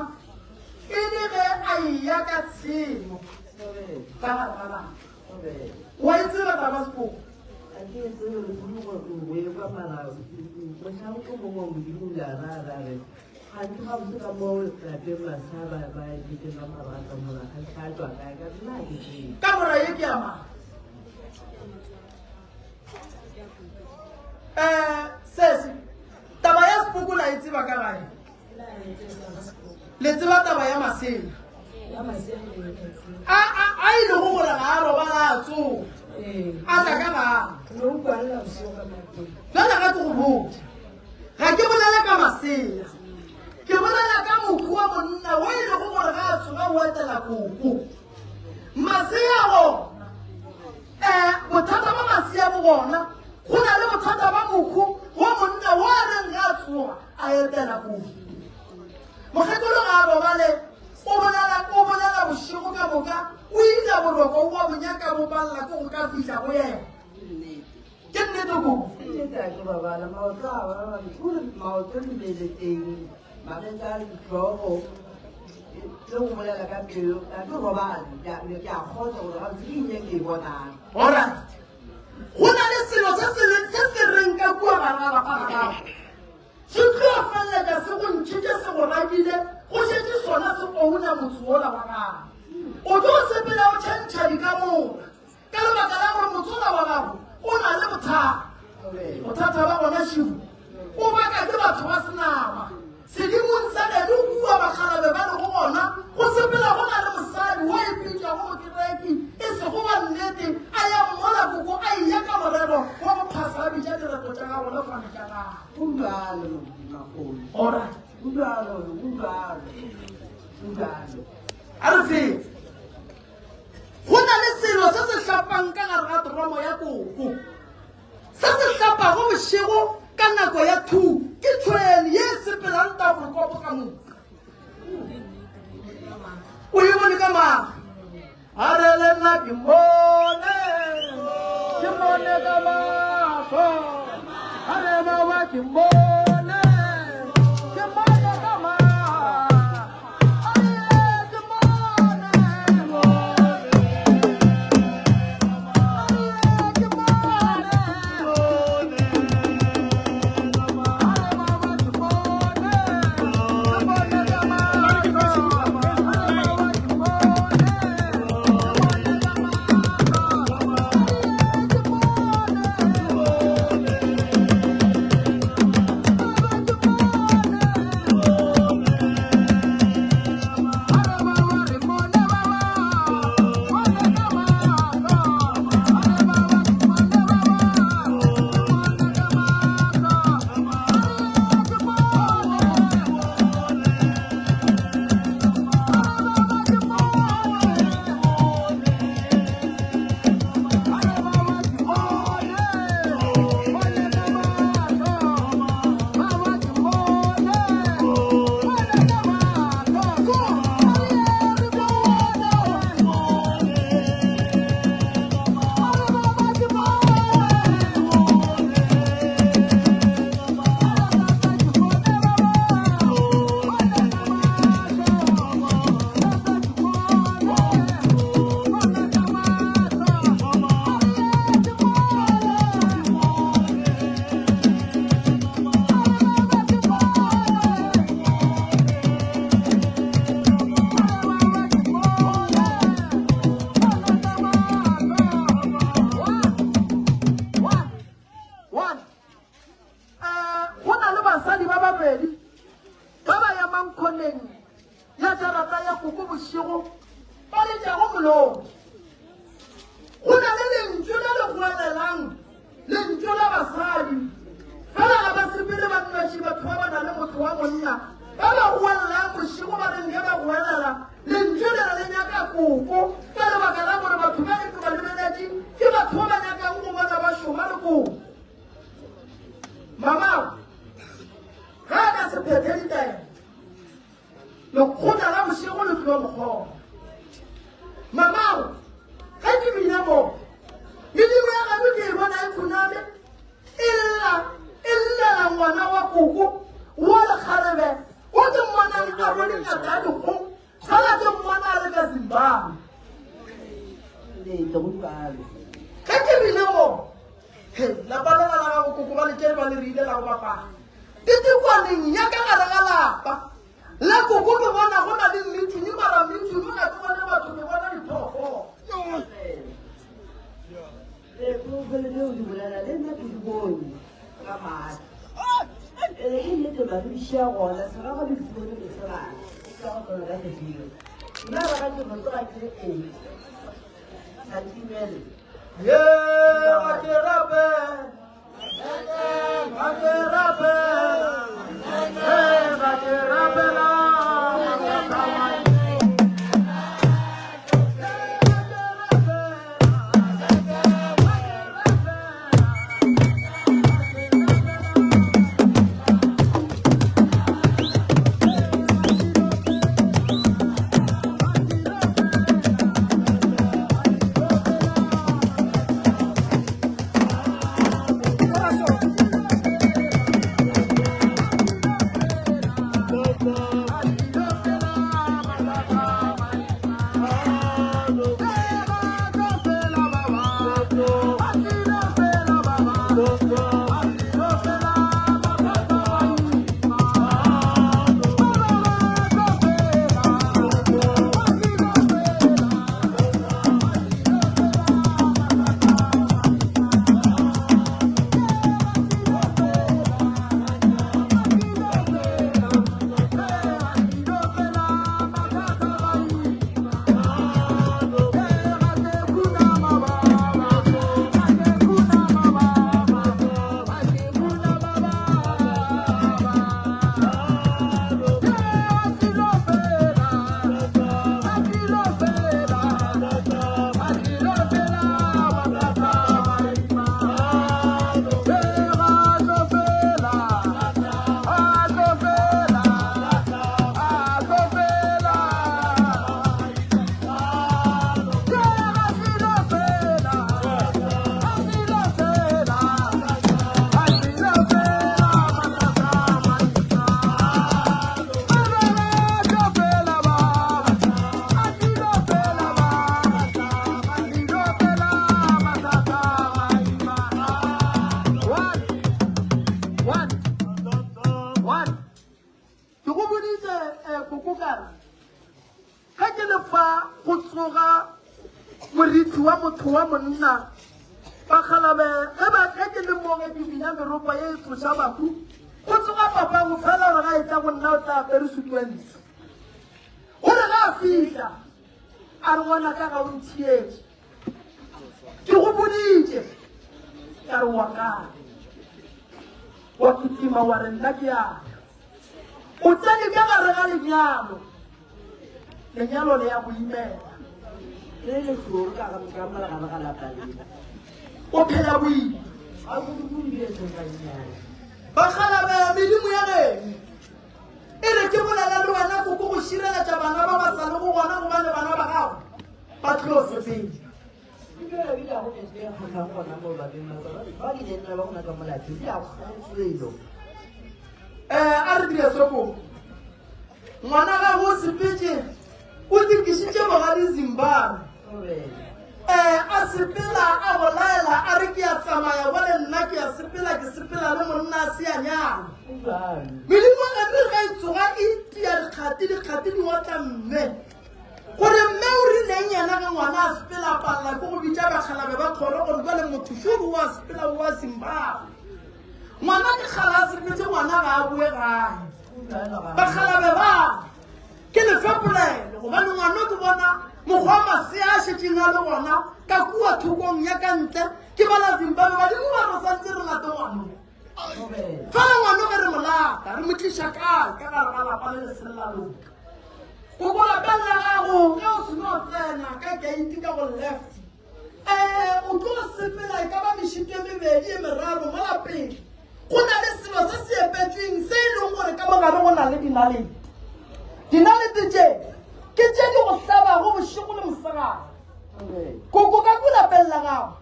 e le ge a eya ka tshemo ka gare ga lapa. Wa e tseba taba sepoko? A ke e tsebe le kudu gore o bo e kwa mara mohlang o mongwe wa Modimo o ile a raya ra re gantsi gabotse ka mo lapeng basha ba ba eketeng ka mogare ga kamora gantsi a tswa kae ka nna a ke tsebe. Kamora ye ke ya mang? Um sesi, taba ya sepoko la e tseba ka gae? Le tseba taba ya masea a a a e lego gore ga a robala a tsoga a tla ka gae. Bjale ga ke go botša, ga ke bolele ka masea, ke bolela ka mohu wa monna o e lego gore ga a tsoga o etela koko. Masea gona, um bothata ba masea bo gona, go na le bothata ba mohu wa monna o a reng ga a tsoga a etela koko. Mokgekolo ga a robale, o bolela, o bolela bošego ka moka, o ila boroko o a bo nyaka bo palela ke go ka fihla go yena. Ke nnete koko? Nnete a ke robala, maoto a baba, ruri maoto le mmele teng, magetla a dihlogo, le go bolela ka pelo, ga ke robale, ke a ke a kgotsa gore gabotse ke eng e ke e bonang. Alright. Go na le selo se se leng se se reng ka kua gare ga lapa ga gago. Se tlo feleletša se go ntšhitše se go rakile, go šetše sona se ouna motse wola wa gago. O tlo sepela o tšhentšha dikamora ka lebaka la gore motse wola wa gago o na le bothata. Bothata ba gona šigo o baka ke batho ba senama. Sedimong sa geno kua bakgalabe ba lego gona, go sepela go na le mosadi wo e bitšwago mokereki, e sego wa nnete, a ya mmola koko a eya ka morero wa go phasa a bitša direto tša gagwe le fane tša gagwe. Go bjalo, makgolo. Alright. Go bjalo, go bjalo, go bjalo. A re fetse. Go na le selo se se hlapang ka gare ga toromo ya koko. Se se hlapago bošego ka nako ya thu ke tšhwene ye e sepelang tabokopo ka moka. O e bone ka mahlo. A re le nna ke mmone, ke mmone ka mahlo. A re baba ke mmone, ke mmone ka mahlo. A re ke mmone, gešo batho ba ba na le motho wa monna ba ba goelelang bošego ba reng ge ba goelela lentšu le re le nyaka koko ka lebaka la gore batho ba ke ba lebeletše ke batho ba ba nyakang go bona ba šoma le koko. Mama ge a ka se phethe ditaelo lekgotla la bošego le tlo mokgoma. Mamago ge ke bile mo medimo ya gabo ke e bona e khuname e lla e llela ngwana wa koko wa lekgarebe o ke mmonang a rwele ngaka ya dikgong fela ke mmona a le ka Zimbabwe. Ge ke bile mo lapa lela la gago koko ba le tšere ba le rile la go bapala titikwaneng ya ka gare ga lapa la koko ke bona go na le meeting mara meeting ga ke bone batho ke bona diphoofolo. Ee, phoofolo tšeo di bolela le nna ke di bone ka maatla. Ee, ke nnete maruši a gona serago di fone mosegare ka go tlola ka sefero. Nna ba ka ke rotoga ke re ee, sa ntumele. Ye ga ke rapela, ga ke rapela, ga ke rapela. Ke go boditše eh, koko ka re ge ke le fa go tsoga morithi wa motho wa monna bakgalabe ge ba ge ke le mo ge ke bina meropa ye e tsoša bahu go tsoga papago fela gore ga e tla go nna o tla apere sutu ya ntsho gore ga a fihla a re ngwana ka ga o nthietše Ke go boditše ka re wa kae, wa kitima wa re nna ke yaka. O tsene ka gare ga lenyalo, lenyalo le ya go imela. Le le hloro ka ga ka mola gare ga lapa lena. O phela boima. Ga go kudu e seng gannyane. Bakgalabje medimo ya geno e re ke bolela le wena koko go šireletša bana ba ba sa lego gona gobane bana ba gago ba tlo sepela. Eh, a re dire soko ngwana gago o sepetse o dikišitše bogadi Zimbabwe eh a sepela a go laela a re ke a tsamaya bole nna ke a sepela ke sepela le monna a se a nyala medimo e re ge e tsoga e tia dikgati dikgati di otla mme Gore mme o rileng yena ge ngwana a sepela a palela ke go bitša bakgalabe ba kgoro gore jale motho šoro o a sepela o a Zimbabwe. Ngwana ke kgale a sepetse ngwana ga a boe gae. Bakgalabe ba ke lefe polelo gobane ngwana ke bona mokgwa masea a šetšeng a le gona ka kua thokong ya ka ntle ke bala Zimbabwe badimo ba re santse re late ngwana. Fela ngwano ge re mo lata, re mo tliša kae ka gare ga lapa le le seng la loka? Koko lapeng la gago ge o seno tsena ka keiti ka go left, um o tlo sepela e ka ba mešito e mebedi e meraro mola pele go na le selo se se epetšweng se e leng gore ka mogare go na le dinalete. Dinalete tše ke tše di go hlabago bošego le mosegare. Koko ka kua lapeng la gago,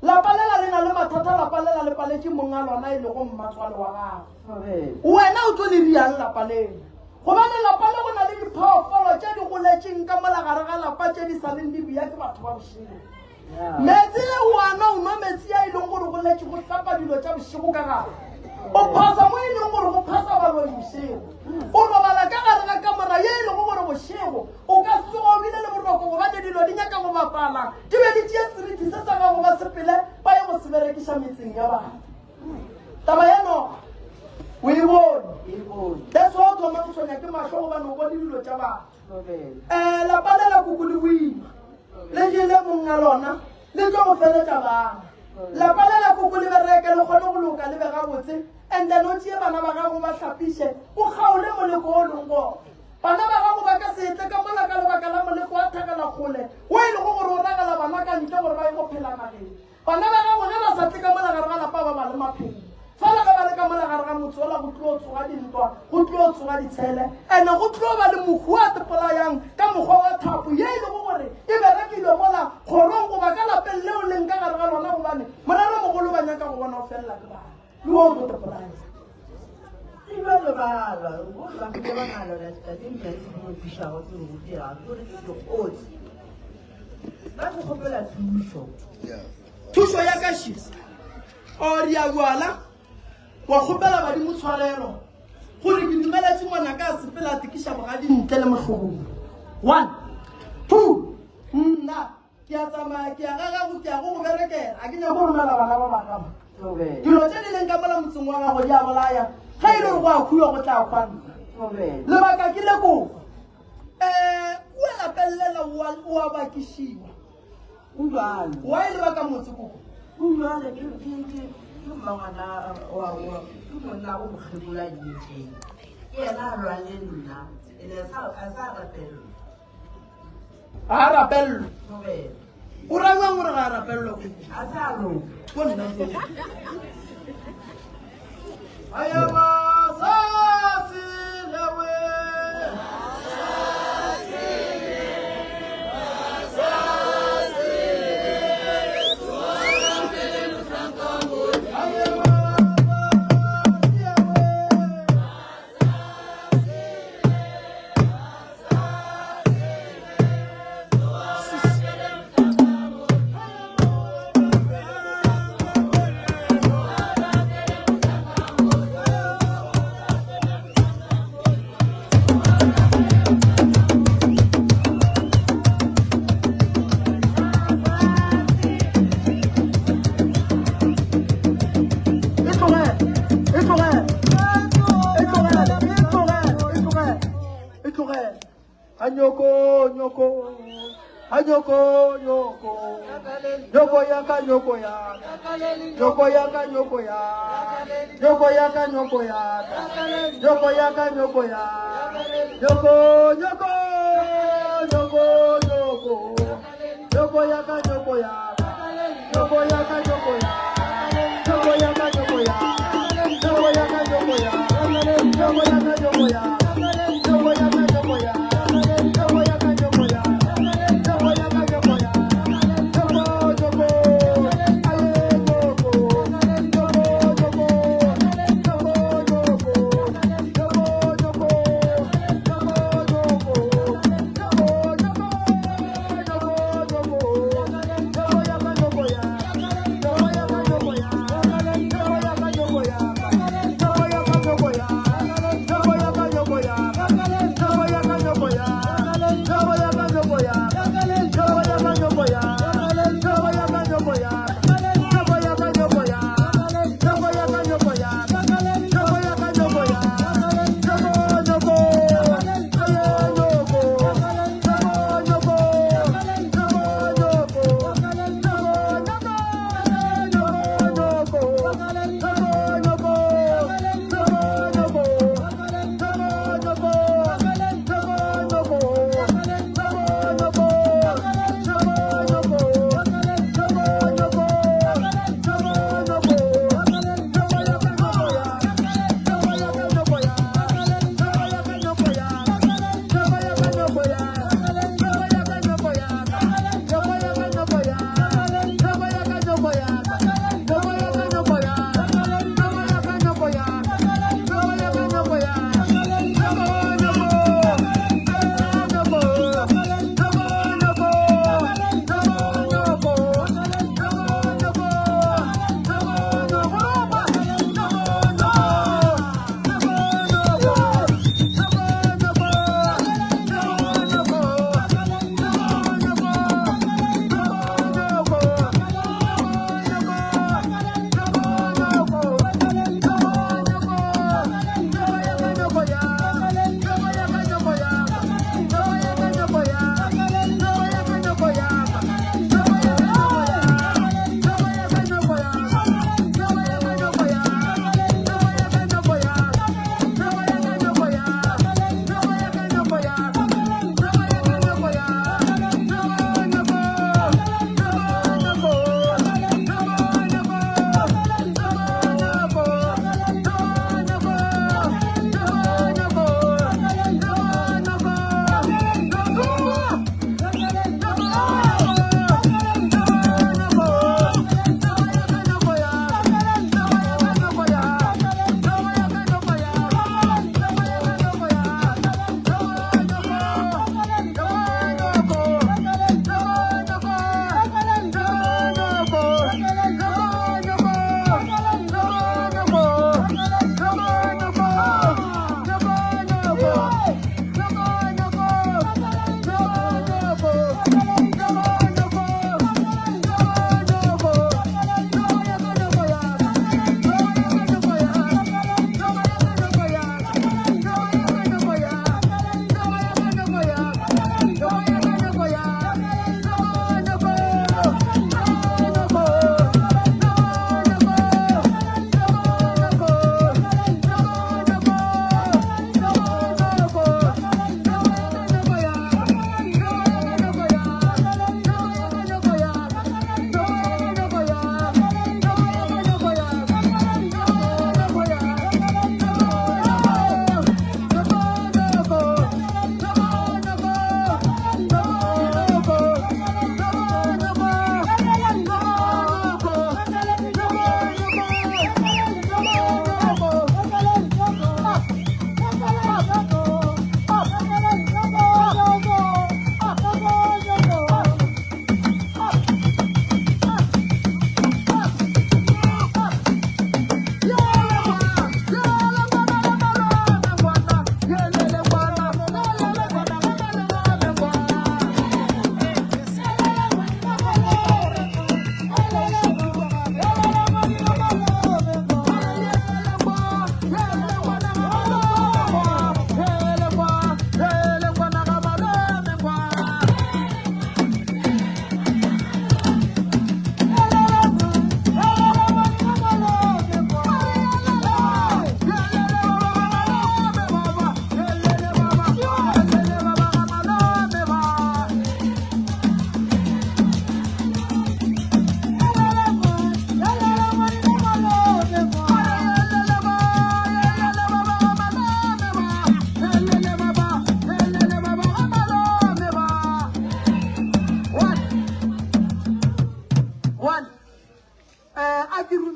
lapa lela le na le mathata, lapa lela le paletše monga lona e lego mmatswale wa gago. Wena o tlo le riang lapa lela? Gobane lapa le go na le diphoofolo tše di goletšeng ka mola gare ga lapa tše di sa leng di bea ke batho ba bošego. Meetse le o a nwa, o nwa meetse a e leng gore go letše go hlapa dilo tša bošego ka gare. O phasa mo e leng gore go phasa baloi bošego. O robala ka gare ga kamora ye e lego gore bošego o ka se tsoga o bile le boroko gobane dilo di nyaka go bapala di be di tšee seriti se sa gago ba sepele ba ye go se berekiša metseng ya batho. Taba ya noga o e bone. That's why o thoma go tshwenya ke mahlo gobane o bone dilo tša batho. Um lapa le la koko le boima le jele monga lona le tlo go feletša bana. Lapa le la koko le bereke le kgone go loka le be gabotse and then o tšee bana ba gago ba hlapiše o kgaole moleko o leng gona. Bana ba gago ba ka se tle ka mola ka lebaka la moleko wa thakela kgole wo e lego gore o ragela bana ka ntle gore ba ye go phela nageng. Bana ba gago ge ba sa tle ka mola gare ga lapa ba ba le maphelo. Fela ge ba le ka mola gare ga motse ola go tlo tsoga dintwa, go tlo tsoga ditshele, ene go tlo ba le mohu a tepolayang ka mokgwa wa thapo ye e lego gore e berekilwe mola kgorong goba ka lapeng leo leng ka gare ga lona gobane morero mogolo ba nyaka go bona o felela ke bana. Le wo o tlo tepolaya. Le bjalo ba lwa, gore ba fetša ba na lwa tate nna se ke mo thušago ke go dira gore ke dikotsi. Ba go kgopela thušo. Thušo ya ka še. O re a bjala wa kgopela badimo tshwarelo gore ke dumeletše ngwanaka a sepela a tekiša bogadi ntle le mohlobolo. One, two, nna ke a tsamaya ke ya ga gago ke ya go go berekela a ke nyako go romela bana ba baka ba. Dilo tše di leng ka mola motseng wa gago di a bolaya ge e le gore go a khuwa go tla kgwa nna. Lebaka ke le koko um kua lapeng lela o a bakišiwa. O jwalo. Wa e leba ka motse koko? O jwalo ke ke ke ke mmangwana wa wa ke monna o mokgekolo a nyetseng. Ke yena a lwang le nna. Ene a sa a sa rapellwa. Ga a rapellwe. Thobela. O ra jwang gore ga a rapellwa koko? A sa loka. Ko nna ko. Ayama sa silewe. Anyoko, nyoko, anyoko, nyoko, nyoko ya ka, nyoko ya ka, nyoko ya ka, nyoko ya, nyoko ya ka, nyoko ya ka, nyoko ya ka, nyoko ya, nyoko, nyoko, nyoko, nyoko, nyoko ya ka, nyoko ya ka, nyoko ya ka, nyoko ya, nyoko ya ka, nyoko ya, nyoko ya ka, nyoko ya, nyoko ya ka, nyoko ya, nyoko ya ka, nyoko ya, nyoko ya ka, nyoko ya, nyoko ya ka, nyoko ya, nyoko, nyoko, aye, nyoko, nyoko, nyoko, nyoko, nyoko, nyoko, nyoko, nyoko, nyoko, nyoko, nyoko, nyoko, nyoko, nyoko ya ka, nyoko ya, nyoko ya ka,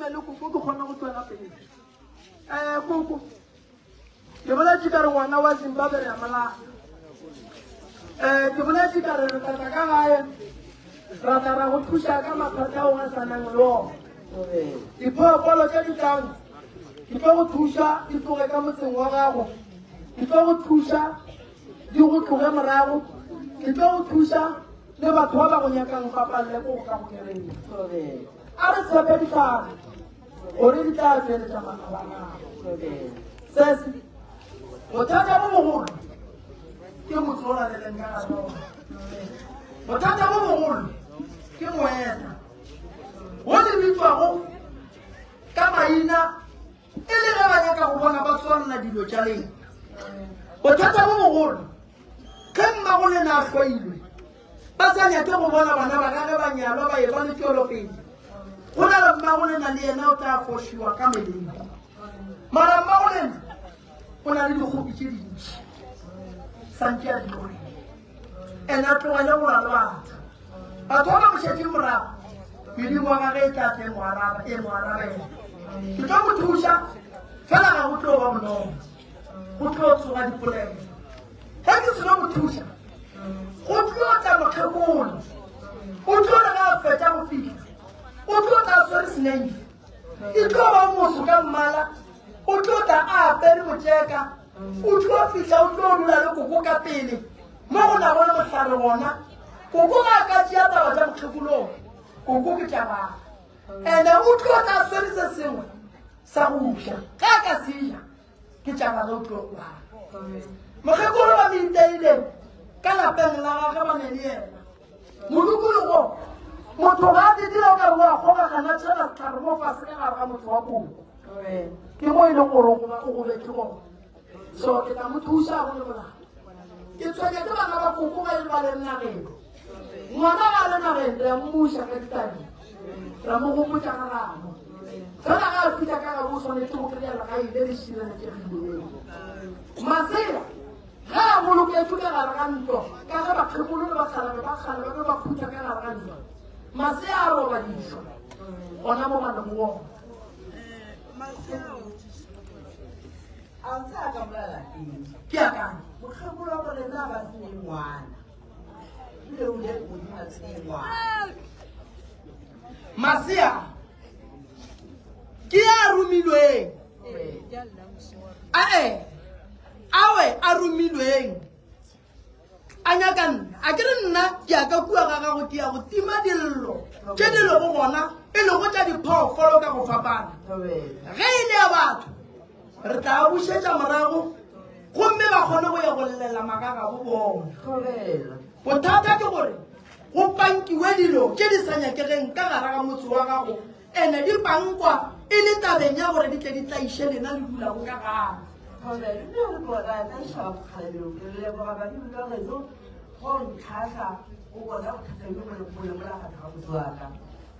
šome le koko ke kgone go tswela pele. Um koko, ke boletše ka re ngwana wa Zimbabwe re a molaya. Um ke boletše ka re re tla tla ka gae ra tla ra go thuša ka mathata ao a sanang le ona. Diphoofolo tše di tlang di tlo go thuša di tloge ka motseng wa gago, di tlo go thuša di go tloge morago, di tlo go thuša le batho ba ba go nyakang ba palele ko go ka go kereng. A re tshepe dihlare gore di tla tšweletša makgaba a gago. Sese, bothata bo bogolo ke motse o laleleng ka gare ona. Bothata bo bogolo ke moeta wo le bitšwago ka maina e le ge ba nyaka go bona ba tswalela dilo tša lena. Bothata bo bogolo ge mmago lena a hloilwe ba sa nyake go bona bana ba gage ba nyalwa ba eba le tšwelopele. Go na le mmago lena le yena o tla fošiwa ka meleko. Mara mmago lena o na le dikgopi tše dintši santše a di tlogele. Ene a tlogele go lwa le batho. Batho ba ba mo šetšeng morago, medimo wa gage e tla tla e mo araba, e mo arabela. Ke tlo mo thuša, fela ga go tlo ba bonolo. Go tlo tsoga dipolelo. Ge ke seno mo thuša, go tlo tla mokgekolo. O tlo re ge a fetša go fihla, o tlo tla a swere senaifi. E tlo ba moso ka mmala, o tlo tla a apere motšeka, o tlo fihla o tlo dula le koko ka pele mo go nago le mohlare gona. Koko ga a ka tšea taba tša mokgekolong, koko ke tša gagwe. Ene o tlo tla a swere se sengwe sa go ja, ge a ka se ja ke tša gagwe o tlo gobala. Mokgekolo ba mo iteile ka lapeng la gagwe ba ne le yena. Modukologo, motho ga a dira o ka re wa kgokagana tšhela sehlare mo fase ka gare ga motho wa koko. Ke mo e leng gore o gobetše gona. So ke tla mo thuša go le molato. Ke tshwenya ke bana ba koko ga e le ba le nageng. Ngwana ga a le nageng re a mmuša ka ditabeng. Ra mo gopotša ga gabo. Fela ga a fihla ka gabo o swanetše go kry-a legae le le šireletšegilego. Masea ge a boloketšwe ka gare ga ntlo, ka ge bakgekolo le bakgalabje ba kgale ba be ba khutša ka gare ga ntlo, masea a robadišwa gona mo ba lego gona. A o tsaya ka mola lapeng. Ke a kae? Mokgekolo wa gore na ba tsenye ngwana. Ebile o ile godimo a tsenye ngwana. Masea ke a romilweng. Ae, awe a romilweng. A nyaka nna. A ke re nna ke ya ka kua ga gago ke ya go tima dillo tše di lego gona e lego tša diphoofolo ka go fapana. Ge e le ya batho re tla bušetša morago gomme ba kgone go ya go llela magagabo bona. Bothata ke gore go pankiwe dilo tše di sa nyakegeng ka gare ga motse wa gago ene di pankwa e le tabeng ya gore di tle di tlaiše lena le dulago ka gare. Thobela, mme re ko ra tlaišega bokgalabjeng, re leboga badimo ba geno go ntlhahla go bona bothata bjo bo bo le mola gare ga motse wa ka.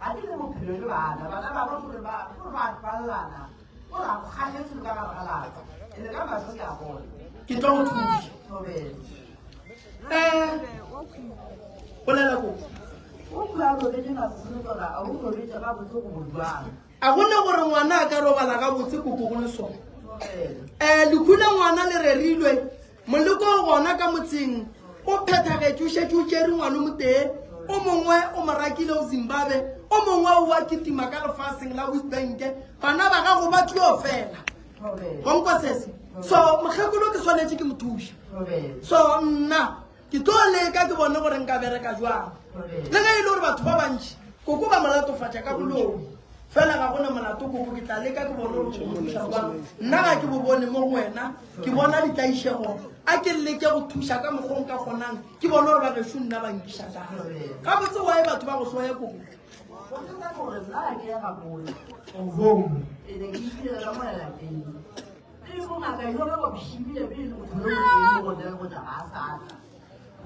Ga ke le bophelo le bana, bana ba ka gore ba gore ba tlwalelana, gore ga go kgahle selo ka gare ga lapa. Ene ka mahlo ke a bona. Ke tlo go thuša. Thobela. Eh, bolela ko. O kua robetše gabotse goba a o robetše gabotse goba jwang? A go ne gore ngwana a ka robala gabotse koko go le sona. Um lehu la ngwana le rerilwe, moleko o gona ka motseng o phethagetše, o šetše o tšere ngwana o motee, o mongwe o mo rakile o Zimbabwe, o mongwe o wa kitima ka lefaseng la Witbank, bana ba gago ba tlo fela. Wa nkwa sese? So mokgekolo ke swanetše ke mo thuša. So nna Ke tlo leka ke bone gore nka bereka jwang. Le ge e le gore batho ba bantši koko ba mo latofatša ka boloi, fela ga gona molato koko. Ke tla leka ke bone gore o thuša jwang. Nna ga ke bo bone mo go wena, ke bona ditlaišego. A ke leke go thuša ka mokgwa o nka kgonang, ke bone gore ba gešo nna ba nkiša kae. Gabotse why batho ba go hloya koko? Bothata ke gore nna ga ke ya gabone. Ene ke itirela ka mola lapeng.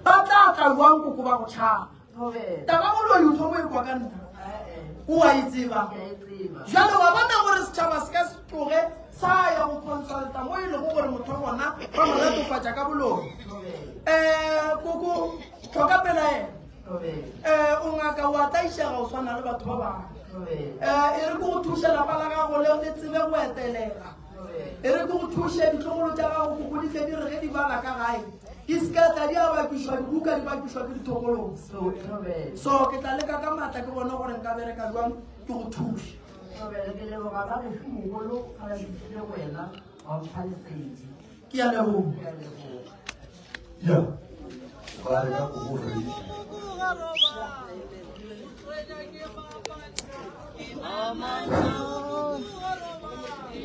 Ba tla tla jwang koko ba go tšhaba? Taba moloi o thoma e kwa ka nna. O a e tseba. Jwale wa bona gore setšhaba se ka se tloge sa ya go consulta mo e lego gore motho wa gona ba mo latofatša ka boloi. Um koko tlhoka pelaelo. Um o ngaka o a tlaišega o swana le batho ba bangwe. Um e re ke go thuše lapa la gago le le tsebe go etelega. E re ke go thuše ditlogolo tša gago go di tle di re ge di bala ka gae di se ka tla di a bapišwa dibuka di bapišwa ke dithokolong. So ke tla leka ka maatla ke bone gore nka bereka jwang ke go thuše. Ke a leboga. Ya. Ba re ka go re.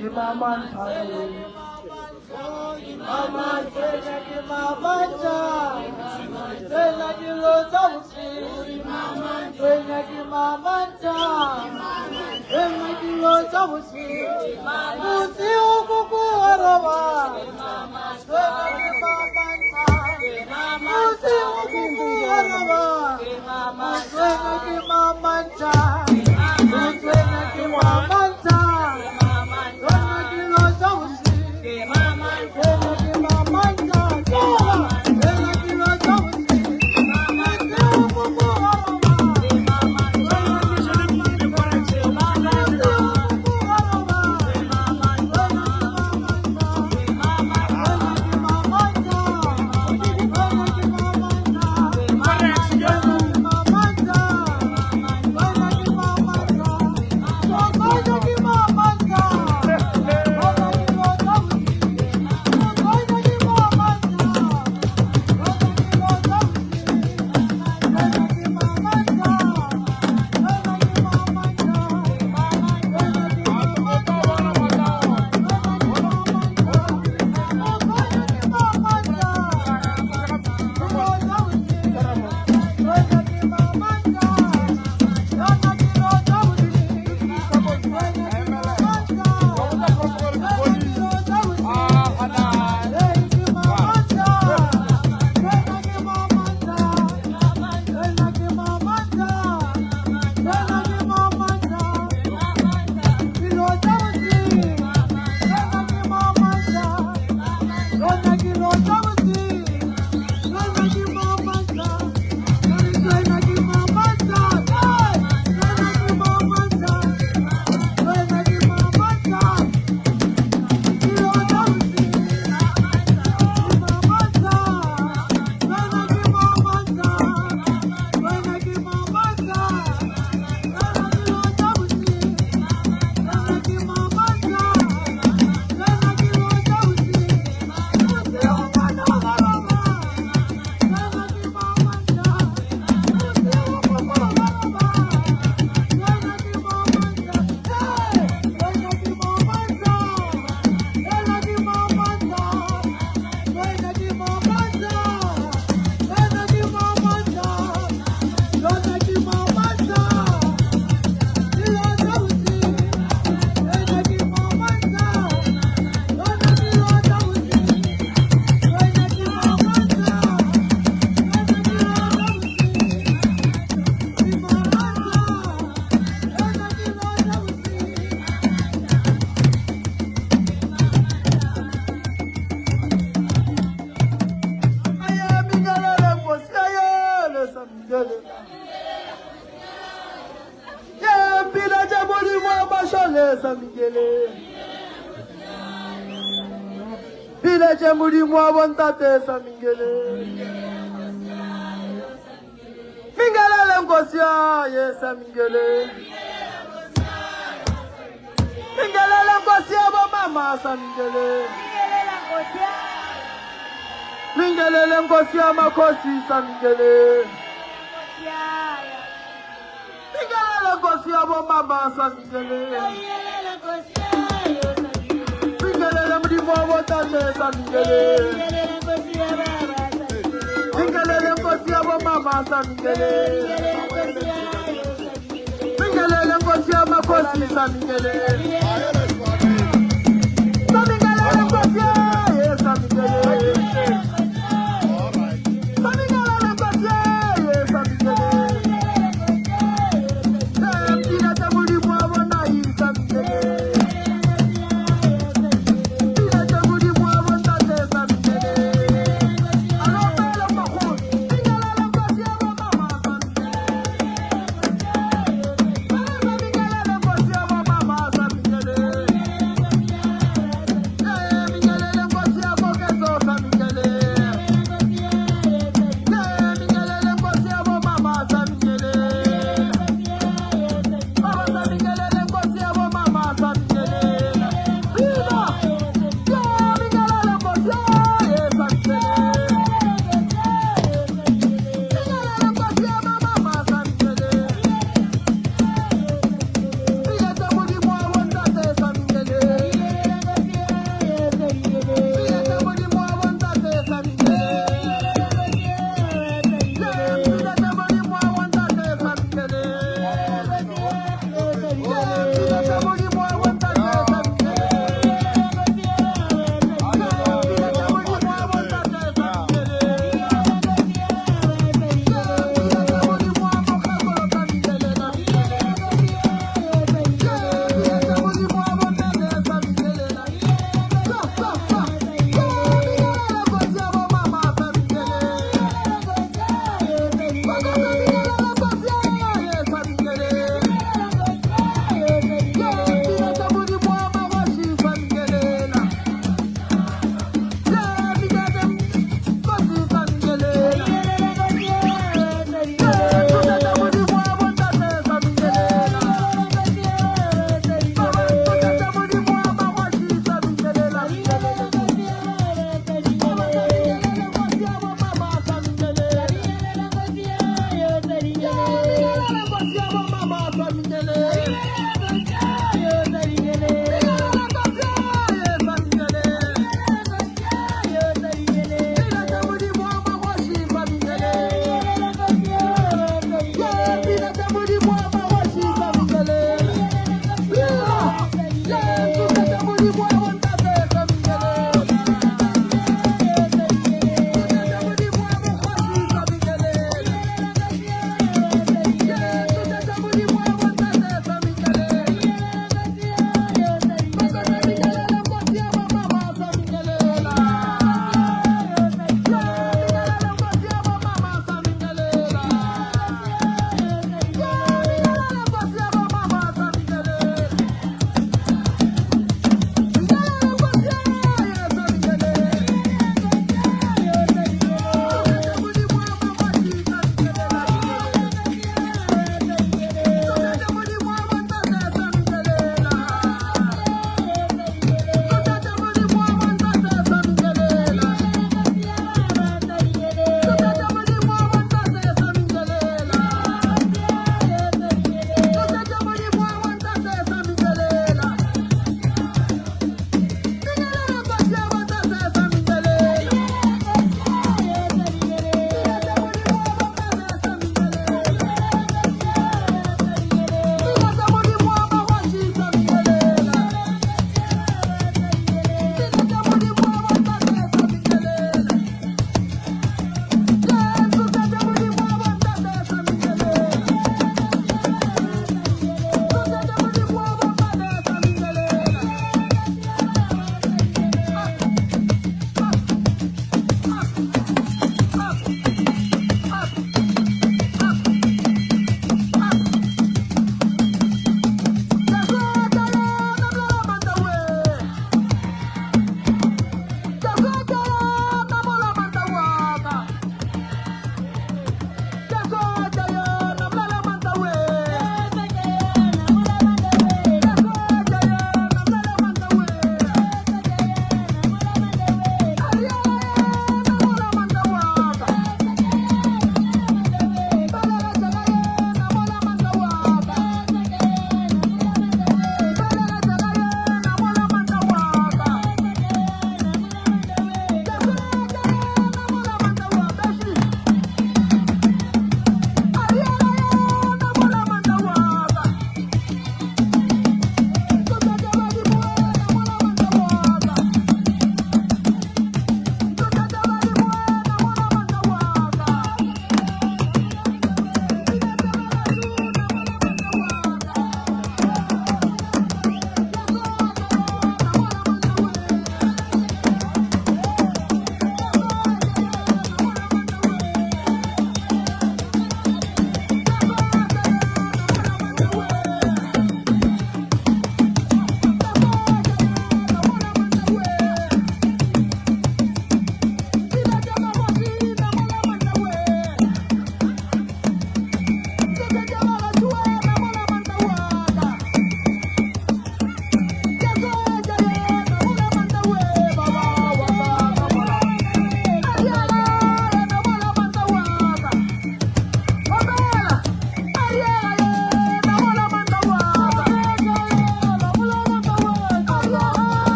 Ke mama Modimo wa bontate sa mingele. Mingelele nkosi ya ye sa mingele. Mingelele nkosi ya bomama sa mingele. Mingelele nkosi ya makhosi sa mingele. Mingelele nkosi ya bomama sa mingele. Mingelele modimo wa bontate sa mingele. Mingelele nkosi ya bomama sa mingele. Mingelele nkosi ya makhosi sa mingele. Sa mingelele nkosi ya ye sa mingele. Sa mingelele nkosi ya ye sa mingele. Pina tša Modimo wa bona e sa mingele. Pina tša Modimo wa bontate sa mingele. A re opele makgolo. Mingelele nkosi ya bomama sa mingele.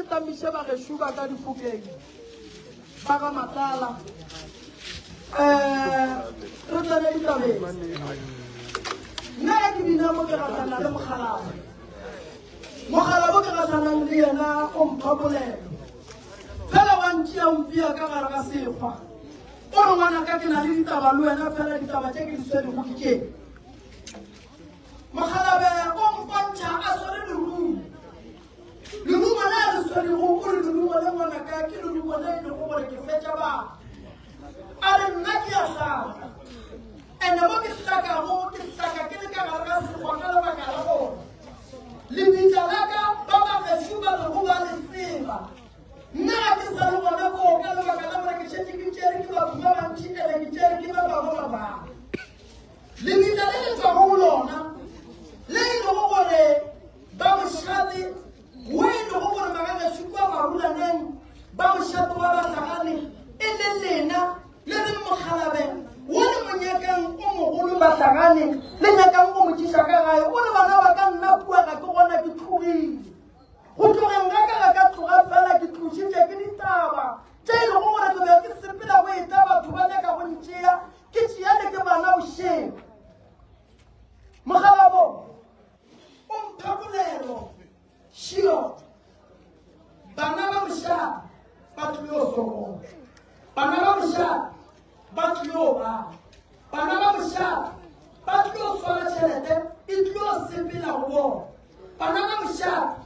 Tamiše bagešo ba ka difokeng ba ga Matlala um re tsene ditabeng. Nna ge ke bina mo ke gahlana le mokgalabo, mokgalabo ke gahlanang le yena o mpha polelo fela wa ntšea o mpea ka gare ga sekgwa o re ngwanaka ke na le ditaba le wena fela ditaba tše ke di swerego ke tše. Mokgalabe o mpontšha a swere lerumo. Lerumo le a le swerego o re lerumo le ngwanaka ke lerumo le e lego gore ke fetša batho. A re nna ke a hlaka. Ene mo ke hlakago ke hlaka ke le ka gare ga sekgwa ka lebaka la gore lebitla la ka ba ba gešo ba bego ba le tseba. Nna ga ke sa le gona koo ka. Ba mošate wa Bahlagane e le lena le leng mokgalabe wo le mo nyakang o mogolo Bahlagane le nyakang go mo tšiša ka gae o re bana ba ka nna kua ga ke gona ke tšhogile go tlogeng ga ka ga ka tloga fela ke tlošitše ke ditaba tše e lego gore ke be ke sepela go etla batho ba nyaka go ntšea ke tšeale ke bana bošeng mogalabo o mpha polelo Šio, bana ba mošate ba tlilo sokola. Bana ba mošate ba tlilo ba. Bana ba mošate ba tlilo swara tšhelete e tlilo sepela go bona. Bana ba mošate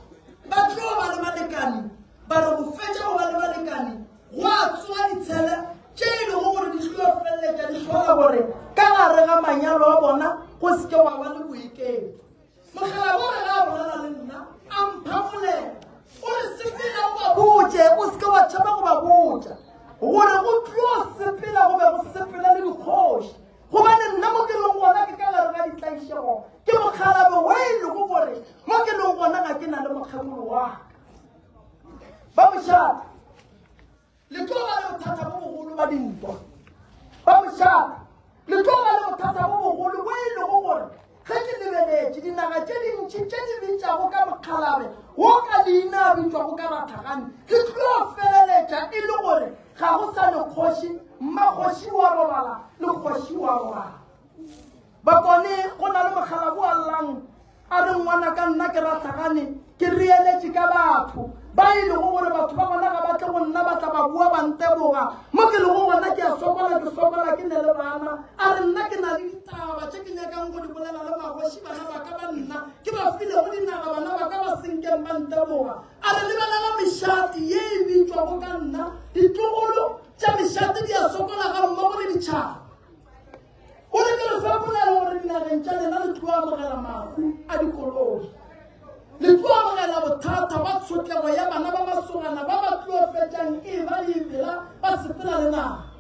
ba tlilo ba le balekane ba re go fetša go ba le balekane go a tsoga ditshele tše e lego gore di tlilo feleletša di hlola gore ka gare ga manyalo a bona go se ke wa ba le boiketlo. Mogala wa re ga a bolela le nna a mpha molelo o re sepela o ba botše o seke wa tšhaba go ba botša gore go tlo sepela go be go sepela le dikgoši gobane nna mo ke leng gona ke ka gare ga ditlaišego ke mokgalabe we e lego gore mo ke leng gona ga ke na le mokgekolo wa ka ba mošata Le tlo ba le bothata bo bogolo ba dintwa. Ba mošate, le tlo ba le bothata bo bogolo bo e lego gore ge ke lebeletše dinaga tše dintši tše di bitšago ka mokgalabe wo ka leina a bitšwago ka Rathagane, le tlo feleletša e le gore ga go sa le kgoši, mmakgoši wa robala le kgoši wa robala. Bakone go na le mokgalabo a llang A re, Ngwanaka, nna ke rahlagane, ke reeletše ka batho ba e lego gore batho ba gona ga ba tle go nna ba tla ba boa ba nteboga. Mo ke lego gona ke a sokola, ke sokola ke ne le bana. A re, Nna ke na le ditaba tše ke nyakang go di bolela le magoši, bana ba ka ba nna ke ba filego dinaga, bana ba ka ba senkeng ba nteboga. A re, Lebelela mešate ye e bitšwago ka nna, ditlogolo tša mešate di a sokola gammogo le ditšhaba. O re ke le fa polelo gore dinageng tša lena le tlo amogela mahu a dikoloi. Le tlo amogela bothata ba tshotlego ya bana ba masogana ba ba tlo fetšang e ba le ebela ba sepela le naga.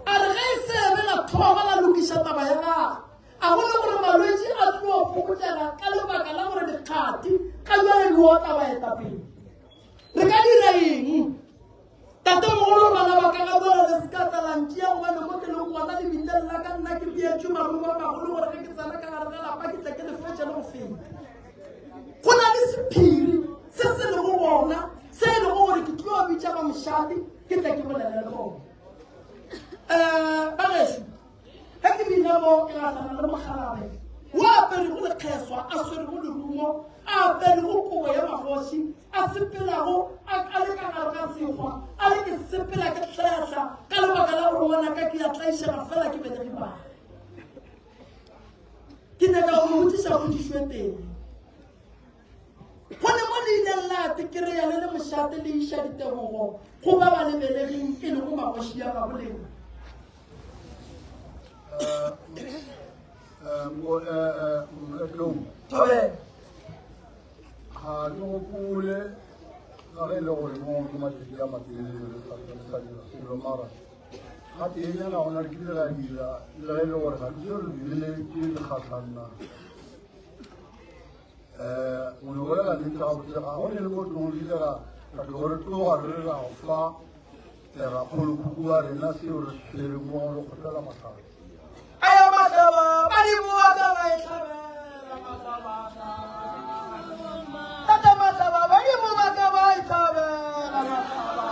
A re ge e se be la thoma la lokiša taba ya gagwe, a go le gore malwetši a tlo fokotšega ka lebaka la gore dikgati ga bjale di otla baetapele. Re ka dira eng? Tatemogolo bana ba ka ga bjale le se ka tla la ntšea gobane mo ke leng gona lebitleng la ka nna ke beetšwe marumo a magolo gore ge ke tsena ka gare ga lapa ke tle ke le fetše le go feta. Go na le sephiri se se lego gona se e lego gore ke tlo bitša ba mošate ke tle ke bolele le bona. Um ba gešo Ge ke bina mo ke gahlana le mokgalabje wo a aperego lekgeswa, a swerego lerumo, a aperego kobo ya magoši, a sepelago a a le ka gare ga sekgwa, a re ke sepela ke hlehla ka lebaka la gore ngwanaka ke a tlaišega fela ke belege bana. Ke nyaka go mo botšiša potšišo e tee. Go ne mo le ileng la tekereya le le mošate le iša ditebogo go ba ba le belegeng e lego magoši a gabo lena. Thobela. Ga ke gopole ka ge e le gore mo ke matšatši a matelele re sa dira selo mara ga teenyana gona re kile ra dira le ge e le gore ga ke se re dirile ke lekgatlhanna um o no bolela nnete gabotse ga go ne le mo tlong re ile ra ra tlogo re tloga re re ra go fa rakgolokhukhu wa rena seo re se swereng mo re kgopela mahlare Aya mahlaba badimo wa ka ba e hlabela mahlaba Tata mahlaba badimo ba ka ba e hlabela mahlaba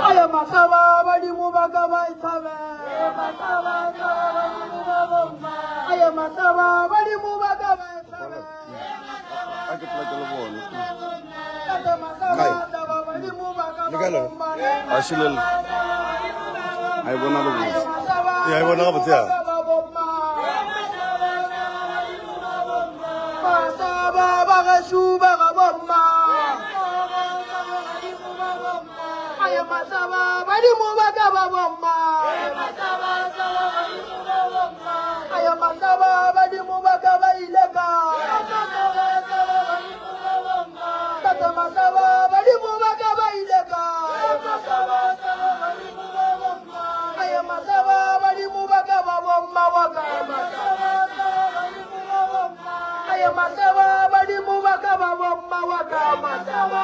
Aya mahlaba badimo ba ka ba e hlabela Aya mahlaba badimo ba ka ba e hlabela A ke phela ke le bone. Tata mahlaba Kae? taba badimo ba ka Le kae ba lona? bomma A šilele. A e bona le botse. Ee, a e bona gabotse ya. Mahlaba ba gešo ba ga bomma Aya mahlaba badimo ba ka ba bomma Aya mahlaba badimo ba ka ba ile ka Tata mahlaba badimo ba ka ba ile ka Aya mahlaba badimo ba ka ba bomma wa ka Aya mahlaba badimo ba ka ba bomma wa ka mahlaba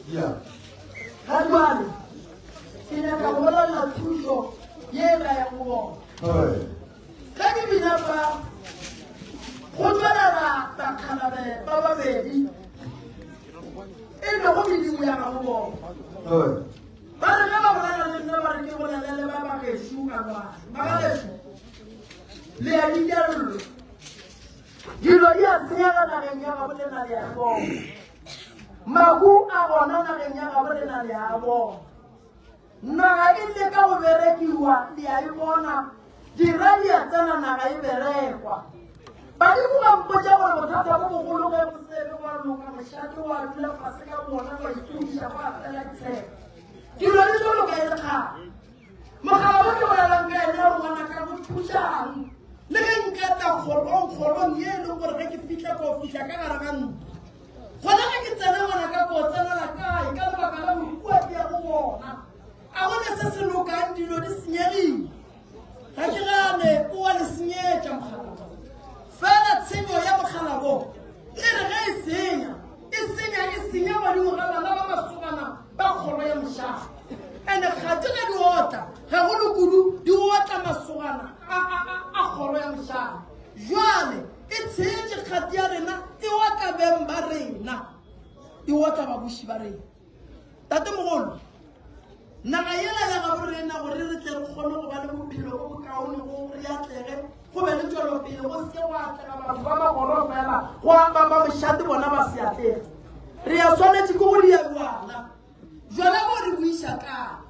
Ya. Ga jwale ke nyaka go bolelela thušo ye e ka yang go bona. Ee. Ge ke bina fa go tšwelela bakgalabe ba babedi e lego medimo ya gabo bona. Ee. Ba re ge ba bolela le nna ba re ke bolele le ba ba gešo ka kwano. Ba ga gešo le a dikello. Dilo di a senyega nageng ya gabo lena le a bona. Mahu a gona nageng ya gabo lena le a bona. Naga e leka go berekiwa le a e bona. Dira di a tsena naga e berekwa. Badimo ba mpotša gore bothata bo bogolo ge bo se be wa loka mošate wa dula fase ka bona wa itumiša gwa fela ditsheko. Dilo di tlo loka e le kgale. Mogala wo ke bolelang ka ene gore ngwana ka go thušang le ge nka tla kgorong kgorong ye e leng gore ge ke fihla ko fihla ka gare ga ntlo gona ge ke tsena ngwana ka ko tsenela kae ka lebaka la gore kua ke ya go bona a gone se se lokang dilo di senyegile ga ke gane o wa le senyetša mogala fela tshenyo ya mogala bo e re ge e senya e senya e senya godimo ga bana ba masogana ba kgoro ya mošago ande kgati ge di otla gagolo kudu di otla masogana a kgoro ya mošago jwale e tsheetše kgati ya rena e otla beng ba rena e otla babuši ba rena Tatemogolo, naga yela ya gabo rena gore re tle re kgone go ba le bophelo bo bokaone go re atlege go be le tšwelopele go seke go atlega batho ba magoro fela go ba ba mošate bona ba se atlege re ya swanetše ke go dia jwala jwala bo re buiša kae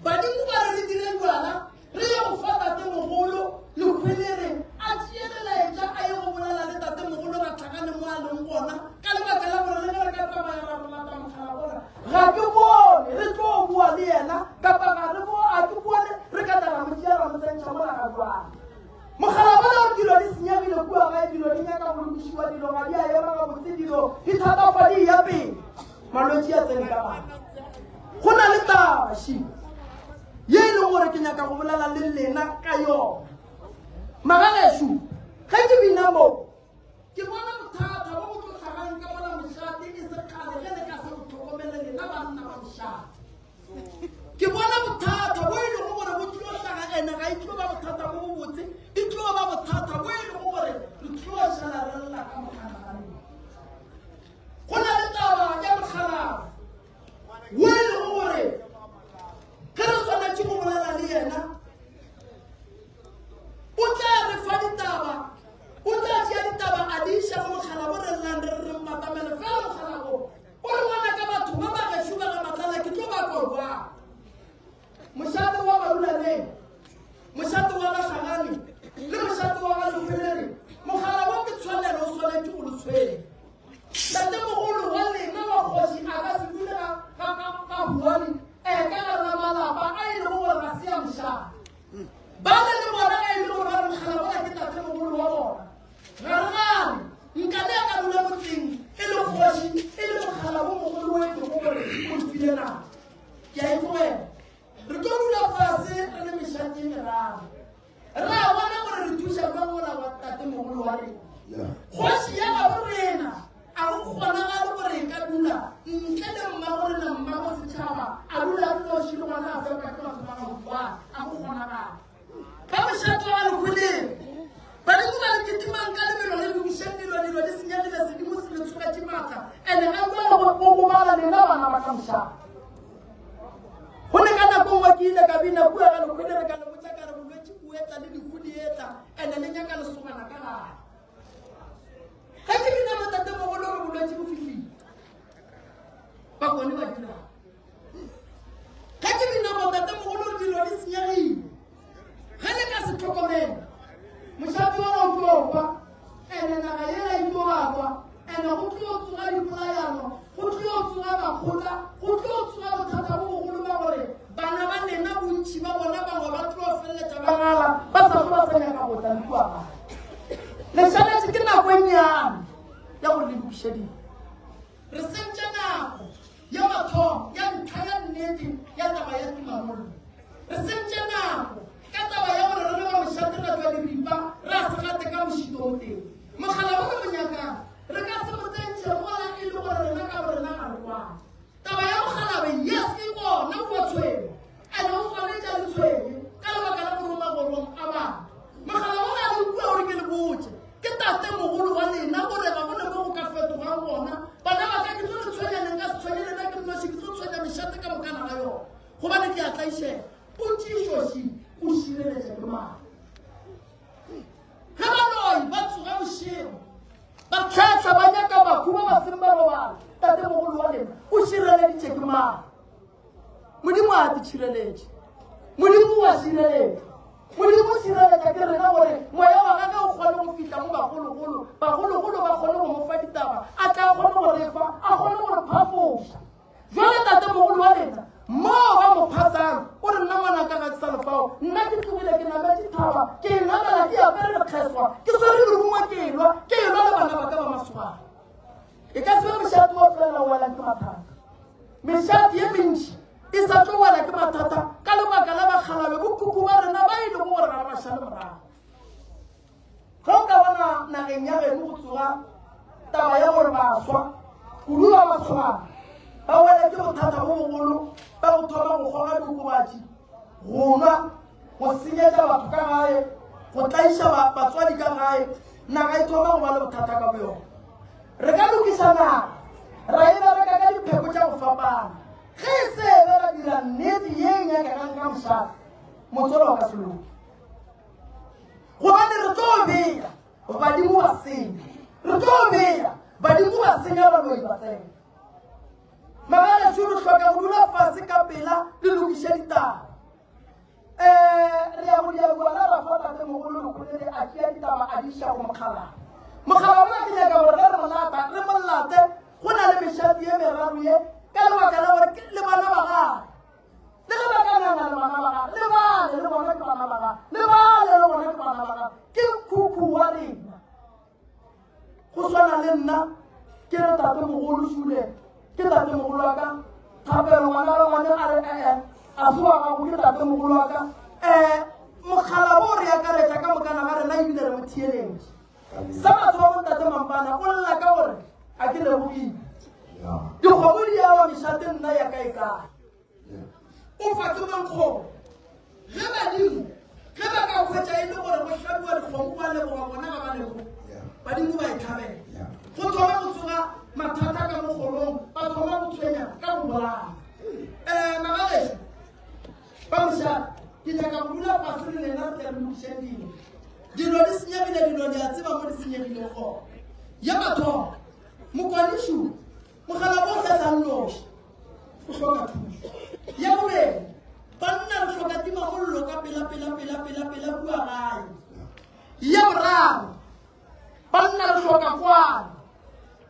Badimo ba re re dire bjala, re ye go fa tatemogolo lehwelere a tšee melaetša a ye go bolela le tatemogolo Ratlhagane mo a leng gona, ka lebaka la gore le ge re ka tsamaya ra re lata mogala gola ga ke bone re tlo boa le yena kapa ga re bo a ke bone re ka tla ra mo tšea ra mo tsentšha mola ga jwale. Mogala bona gore dilo di senyegile kua gae, dilo di nyaka go lokišiwa, dilo ga di a ema gabotse, dilo di thatafa di eya pele. Malwetši a tsene ka gare. Go na le taba ši ye e leng gore ke nyaka go bolela le lena ka yona. Magagešo, ge ke bina mo, ke bona bothata bo bo tlo hlagang ka mola mošate e se kgale ge le ka se bo hlokomele lena banna ba mošate. Ke bona bothata bo e lego gore bo tlo hlaga ene ga e tlo ba bothata bo bobotse, e tlo ba bothata bo e lego gore re tlo šala re lla ka mogala ga rena. Go na le taba ya mokgalabo wo e lego gore ge re swanetše go bolela le yena o tla re fa ditaba, o tla tšea ditaba a di iša go mokgalabo re llang re re re mmatamele fela mokgalabo o re ngwana ka batho ba ba gešo ba ga Matlala ke tlo ba kwa bjang. Mošate wa Barulaneng, mošate wa Bahlagane le mošate wa Balophelere, mogala wo ke tshwanelo o swanetše go le tshwenya. Tatemogolo wa lena wa kgoši a ka se dule ga, ga, ga, ga Huane, eh, ka gare ga malapa a e lego gore ga se a mošate. Bale le bona ga e le gore ba re mogala wola ke tatemogolo wa bona. Ga re gane, nkane a ka dula motseng e le kgoši, e le mogala wo mogolo wo e lego gore o lefile naga. Ke a e tlogela. Re tlo dula fase re le mešate e meraro. Ra bona gore re thuša bjang mola wa tatemogolo wa rena. Kgoši ya gabo rena a go kgonagale gore e ka dula ntle le mmago rena, mmago setšhaba, a dula a nnoši le gona a fepa ke batho ba gautswana. A go kgonagale. Ba mošate wa Lehweleng, badimo ba re kitimang ka lebelo le lokišeng dilo, dilo di senyegile, sedimo se le tsogetše maatla, ene ga jwale go go gobala lena bana ba ka mošate. Go ne ka nako nngwe ke ile ka bina kua ga Lehwelere ka le botša ka re bolwetši bo etla le dihu di etla, ene le nyaka lesogana ka gare. Ge ke bina mo tatemogolo re bolwetši bo fihlile, Bakone ba dirang? Ge ke bina mo tatemogolo re dilo di senyegile, ge le ka se hlokomele mošate wa o tlo hwa, ene naga yela e tlo akwa, ene go tlo tsoga dipolayano, go tlo tsoga makgotla, go tlo tsoga bothata bo bogolo ba gore bana ba lena bontši ba bona bangwe ba tlo feleletša ba ngala ba sa tlo ba sa nyaka go tla le kua gae. Le šaletše ke nako e nnyane ya gore le lokiše dilo. Re sentše nako ya mathomo ya ntlha ya nnete ya taba ya timamollo. Re sentše nako ka taba ya gore re le ba mošate ra tšwa diripa ra se gate ka mošito o tee. Mogala wo re mo nyakang re ka se mo tsentšhe mola e le gore rena ka borena ga re kwane. Taba ya. Gobane ke a tlaišega. Potšišo še, o šireletša ke mang? Ge baloi ba tsoga bošego, ba tlhahla ba nyaka bahu ba ba seng ba robala, tatemogolo wa lena o šireleditše ke mang? Modimo a te tšhireletše. Modimo wa šireletša. Modimo o šireletša ke rena gore moya wa gagwe o kgone go fihla go bagologolo, bagologolo ba kgone go mo fa ditaba, a tla kgone go re fa, a kgone go re phafoša. Jwale tatemogolo wa lena moo ba mo phasang o re nna ngwanaka ga ke sa le fao, nna ke tlogile ke nametše thaba, ke e namela ke apere lekgeswa, ke swere lerumo ke elwa, ke elwa le bana ba ka ba masogana. E ka se be mošate wa fela o welang ke mathata. Mešate ye mentši e sa tlo wela ke mathata ka lebaka la bakgalabe bokhukhu ba rena ba e lego gore ga re ba šale morago. Ge o ka bona nageng ya geno go tsoga taba ya gore baswa kudu ba masogana ba wela ke bothata bo bogolo ba go thoma go kgoga diokobatši, go nwa, go senyetša batho ka gae, go tlaiša batswadi ka gae, naga e thoma go ba le bothata ka boyona. Re ka lokiša naga ra e bereka ka dipheko tša go fapana. Ge e se be ra dira nnete ye e nyakegang ka mošate, motswala o ka se loke. Gobane re tlo bea badimo ba senya, re tlo bea badimo ba senya baloi ba tsena. Magagešo re hloka go dula fase ka pela le lokiše ditaba. Um re ya go dia bjala ra fa tatemogolo Lekgolele a tšea ditaba a di iša go mokgalabje. Mokgalabje ke nyaka gore ge re mo lata re mo late go na le mešate ye meraro ye ka lebaka la gore le bana ba gage. Le ge ba ka nganga le bana ba gage, le bale le bona ke bana ba gage, le bale le bona ke bana ba gage, ke khukhu wa rena. Go swana le nna ke re tatemogolo Šule ke tatemogolo wa ka, Thapelo ngwana wa ngwane a re ee a se wa gago ke tatemogolo wa ka. Um mokgalabo o re akaretša ka mokana ga rena ebile re mo theeletše. Sa mathomo ntate Mampana o lla ka gore a ke lebogile. Dikgomo di awa mešate nna ya ka e kae? O fa ke mang kgomo? Ge badimo ge ba ka hwetša e le gore go hlabiwa dikgomo ba leboga bona ga ba leboge. Badimo ba e thabela. Go thoma go tsoga mathata ka mo kgorong ba thoma go tshwenya ka go bolaya. Um magagešo ba mošate ke nyaka go dula fase le lena re tle re lokišeng dilo. Dilo di senyegile dilo di a tseba mo di senyegileng gona. Ya mathomo mokwanišu mogala bo hlatla nnoši o hloka thušo. Ya bobedi banna re hloka timamollo ka pela pela pela pela pela kua gae. Ya boraro banna re hloka kwano.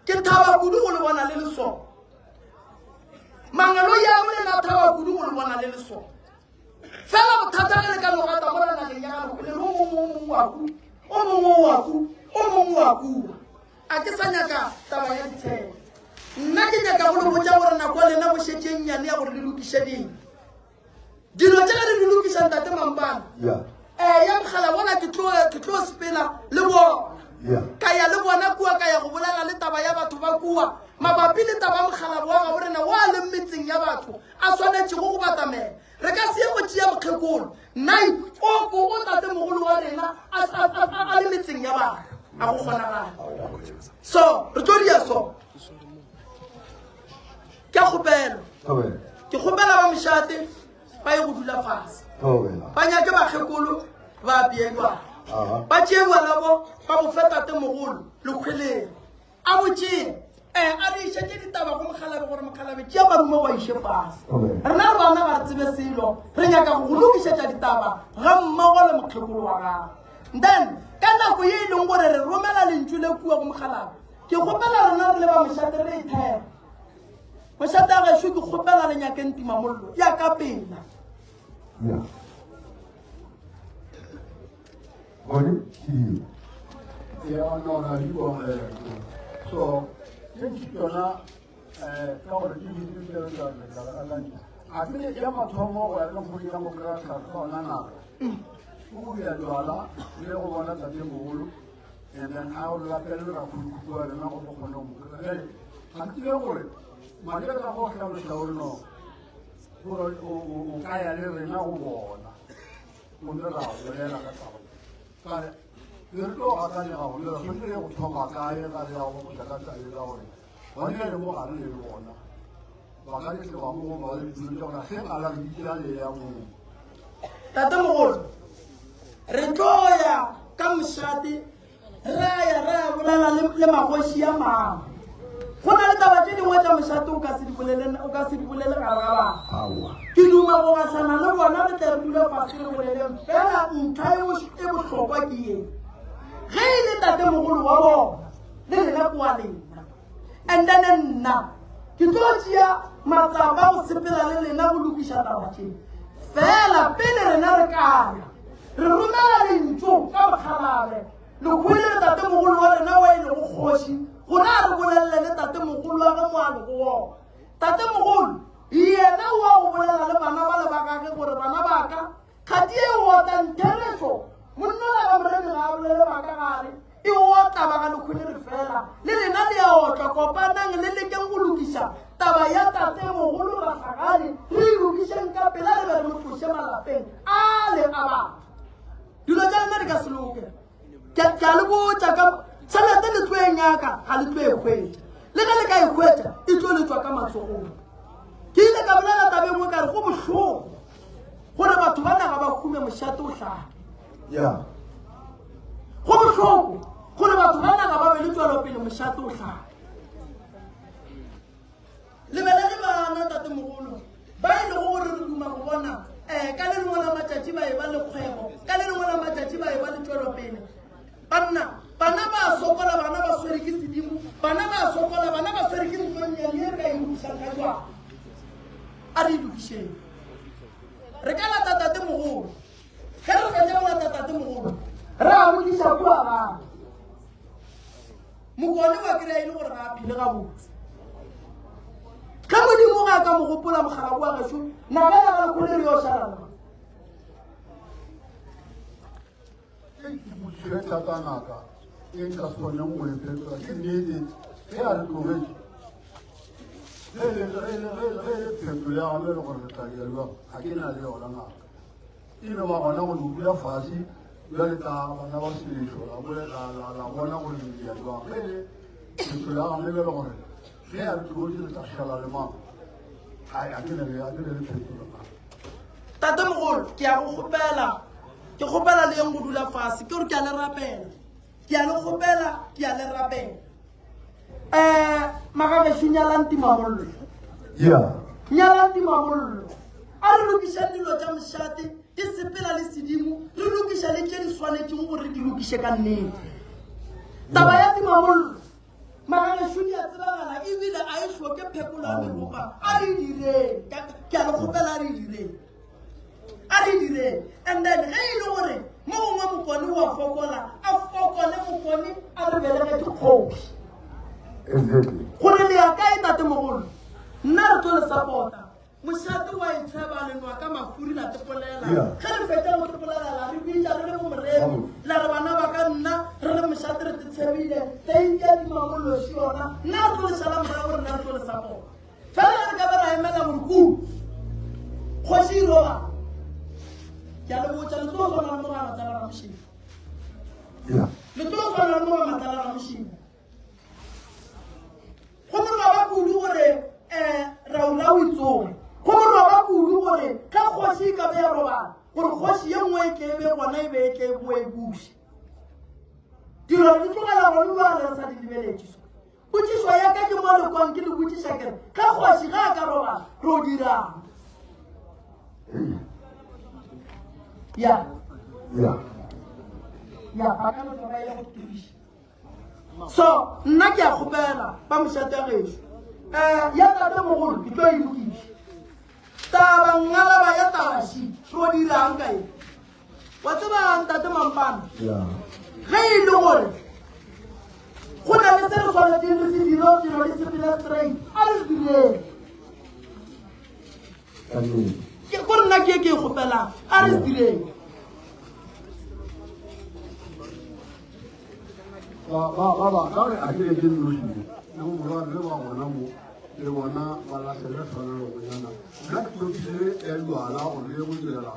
Ke thaba kudu go le bona le le so. Mangeloi a bolena thaba kudu go le bona le le so. Fela bothata ge le ka no gata mola nageng ya gago le re o mongwe o mongwe wa ku, o mongwe wa ku, o mongwe wa kua. A ke sa nyaka taba ya ditsheko. Nna ke nyaka go le botša gore nako ya lena go šetše e nnyane ya gore le lokiše dilo. Dilo tše ge re di lokiša ntate Mampane, eh, ya mogala bona ke tlo ke tlo sepela le bona. Ka ya le bona kua ka ya go bolela le taba ya batho ba kua mabapi le taba ya mogala wa gabo rena wa leng metseng ya batho a swanetšego go batamela. Re ka se ye go tšea mokgekolo nai o ko o tatemogolo wa rena a le metseng ya batho a go kgonagala. So re tlo dia so. Ke a kgopelo. Ke kgopela ba mošate ba ye go dula fase. Ba nyake bakgekolo ba apeye jwala. Ba tšee bjala bo ba bo fe tatemogolo lekgweleng. A bo tšee, eh, a re išetše ditaba go mokgalabe gore mokgalabe tšea marumo wa iše fase. Rena re bana ga re tsebe selo, re nyaka go go lokišetša ditaba ga mmogo le mokgekolo wa gago. Then ka nako ye e leng gore re romela lentšu le kua go mokgalabe, ke kgopela rena re le ba mošate re e thekge. Mošate a gešo ke kgopela le nyakeng timamollo ya ka pela. Yeah. Gone ke ya no na di kwa so ke tsona eh ka gore ke di di tsa tsa tsa a ke ya mathomo go ya ka mokgwa ke mo kry-a tlhare ka ona nako o go dira jwala le go bona tate mogolo and then a o lapelele rakgolokhukhu wa rena go kgone go mo kry-a ga ke tsebe gore madi a ka go hlalosa gore no gore o ka ya le rena go bona gomme ra bolela ka taba kare be re tlo gakanega gore re tshwanetse re go thoma kae ga re ya go botsa ka taba la gore gone le mo gare le le bona. Ba ka letleba mo gomme ba le ditulong tša bona ge ba la re bitša le ya moo. Tatemogolo, re tlo ya ka mošate ra ya ra ya bolela le, le magoši a mangwe. Go na le taba tše dingwe tša mošate o ka se di bolele, o ka se di bolele gare ga batho. Aowa. Ke duma go gahlana le bona re tle re dule fase re boleleng fela ntlha e e bohlokwa ke ye. Ge e le tatemogolo wa bona le lena ke wa lena. And then nna ke tlo tšea matsapa go sepela le lena go lokiša taba tše. Fela pele rena re ka ya, re romela lentšu ka bokgalabje Lekhwele le tatemogolo wa rena wa e lego kgoši gore a re bolelele le tatemogolo wa ge mo a lego gona. Tatemogolo yena o a go bolela le bana bale ba gage gore bana ba ka Kgati e otla ntherešo, monna ola ga moremi ga a bolele maaka gare, e otla ba ga Lekhwele fela, le lena le a otlwa, kopanang le lekeng go lokiša taba ya tate mogolo Rahlagale, re e lokišeng ka pela re be re mo tloše malapeng ale a batho. Dilo tša lena di ka se loke. Ke ke a le botša ka tšhelete le tlo e nyaka ga le tlo e hwetša. Le ge le ka e hwetša e tlo le tšwa ka matsogong. Ke ile ka bolela taba e nngwe ka re go bohloko gore batho ba naga ba hume mošate o hlake. Yeah. Go bohloko gore batho ba naga ba be le tšwelopele mošate o hlake. Le belege bana, tatemogolo, ba e lego gore re duma go bona um ka le lengwe la matšatši ba e ba le kgwebo, ka le lengwe la matšatši ba e ba le tšwelopele. Banna, bana ba sokola, bana ba swere ke sedimo, bana ba sokola, bana ba swere ke ntlonnyane e re ka e lokišang ka jwang. A re e lokišeng. Re ka lata tatemogolo. Ge re fetša go lata tatemogolo, re a mo tliša kua gae. Mokone wa kry-a e le gore ga a phele gabotse. Ge Modimo ga a ka mo gopola mogala wa gešo, nagana ga lekgole re yo šala mang? Ke potšišo e thata ngaka e nka se kgoneng go e fetola. Ke nnete ge a re tlogetše ge e le phetolo ya gona e le gore re tla dira jwang, ga ke na le yona ngaka. E no ba gona go no dula fase bjale ka bana ba setšo la bole la la la bona gore le dira jwang. Ge e le phetolo ya gona e le gore ge a re tlogetše re tla šala le mang, ga ke na le ga ke na le phetolo ngaka. Tatemogolo, ke a go kgopela, ke kgopela le yeng go dula fase, ke gore ke a le rapela, ke a le kgopela, ke a le rapela. Um magagešo nyalang timamollo. Yeah. Nyalang timamollo. A re lokišeng dilo tša mošate di sepela le sedimo, re lokiša le tše di swanetšeng gore re di lokiše ka nnete. Taba ya timamollo magagešo di a tsebagala ebile a e hloke phekolo ya meropa. A re e direng, ke a le kgopela a re e direng. A re direng. And then ge e le gore mo gongwe mokone o a fokola, a fokole mokone a re belegetše kgoši. Exactly. Gore le ya kae tatemogolo? Nna re tlo le support-a. Mošate wa e tsheba le nwa ka mafuri la tepolela. Yeah. Ge re fetša go tepolela la re bitša re le bo moremi. Gabotse. La re bana ba ka nna re le mošate re te tshebile. Teng ya dimamolloši yona. Nna re tlo le šala morago rena re tlo le support-a. Fela ge re ka be ra emela gore ku kgoši e roba, ke a le botša le tlo swana le moga matlala ramošima. Yeah. Le tlo swana le moga matlala ramošima. Go morwaba kudu gore um raurau e tsoge. Go morwaba kudu gore ge kgoši e ka be ya robala, gore kgoši ye nngwe e tle e be gona e be e tle e boe e buše. Dilo re di tlogela gone bjale re sa di lebeletše so. Potšišo ya ka ke mo le kwang ke le botšiša ke re, ge kgoši ge a ka robala, ro dirang? Ya. Ya. Ya, ba ka no tla ba ile go tukiša. So, nna ke a kgopela ba mošate wa gešo. Eh, ya tate mogolo ke tlo e lokiša. Taba ngalaba ya tabaši, ro dirang ka e? Wa tseba ntate Mampana, ge e le gore go na le se re swanetseng re se dire dilo di sepele straight, a re se direng. Ke ko nna ke ke e kgopelang, a re se direng. Ba ba ba ba ka re a ke ke nnoši mo le bo morwarre ba gona mo le bona ba lahlele tshwanelogonyana nna ke lokile ya jwala gore re ye go direla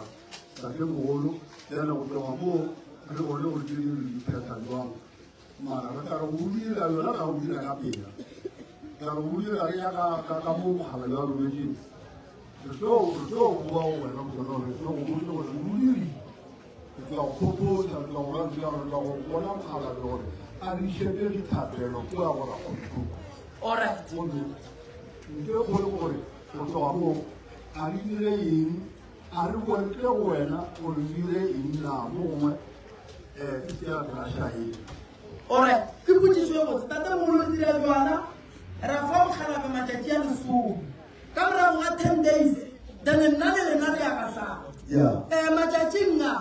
Tatemogolo, bjale go tloga moo re bone gore tše dingwe re di phetha jwang. Mara re tla re go dira yona ra go dira ka pela. Ka re o dira re ya ka ka ka mo mogala ya robetse. Re tlo re tlo bua go wena mosana re tlo go botsa gore o diri. Re tla go phopotsa re tla go ra re tla go bona mogala le gore a re išete dithapelo kua go ra go. Alright. Gomme ntle kgolo ke gore go tloga moo a re dire eng a re bontle go wena gore re dire eng na mo gongwe um ke se ya ra šaele. Alright, ke potšišo e botse. Tatemogolo re dira bjana, ra fa mokgalabje matšatši a lesome. Ka morago ga 10 days, then nna le lena re a gahlana. Yeah. Um matšatšing a,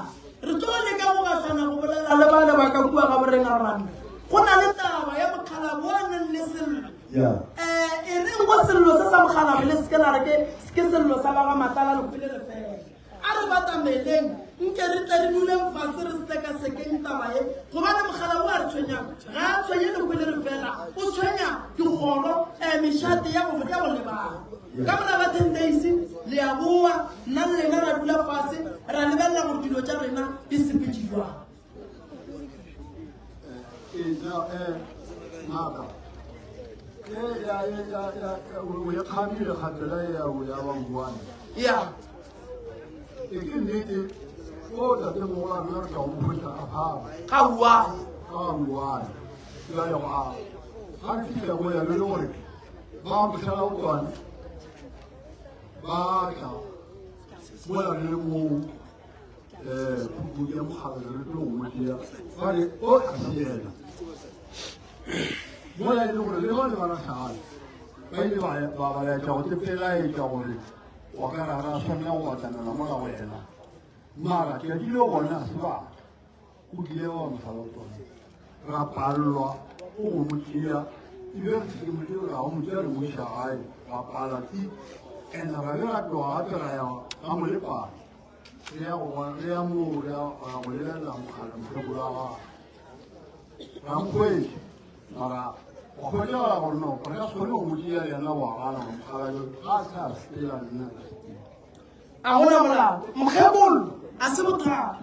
re tlo leka go gahlana go bolela le bale ba ka kua ga borena Ranta. Go na le taba ya mokgalabje o a nang le sello. Yeah. Um e reng go sello se sa mokgalabje le seke la re ke ke sello sa ba ga Matlala le hwile lefela. A re batameleng, nke re tle re duleng fase re sekasekeng taba ye, gobane mogala wo a re tshwenyang ga a tshwenye lekwe le re fela, o tshwenya dikgoro, um mešate ya go ya go lebana. Ka morago ga 10 days le a boa, nna le lena ra dula fase ra lebelela gore dilo tša rena di sepetše jwang. Ngaka e ya ya ya ya o ya kgamile kgapela ya o ya wa ngwane Ya. e ke nnete o tate mogolo a rena re tla go mo hwetša a phama Ga ruane. ka ngwane jale go a ga re fitlha mo ya le le gore ba mošala kwane ba tla mola re le moo um phupu ya mogala re tlo go mo tšea ba re o a se yena mola e le gore le ba le ba rašagale ba ile ba ba laetša go tepelaetša gore wa ka ra ra swanela go batamela mola go yena mara tšatši le gona a se batla o tlile wa mohlala o tsone ra palelwa o go mo tšea ebile re seke mo tšea ra go mo tšea re mo iša gae ra pala ti and ra be ra tloga gape ra ya ga molepana re ya go re ya moo re ya go lebelela mogala mokgekolo wa gagwe ra mokgwetša mara wa hwetšagala gore no re ka se kgone go mo tšea yena wa gana gore mogala yo ga a sa sepela nna A gona molato. Mokgekolo a se bothata.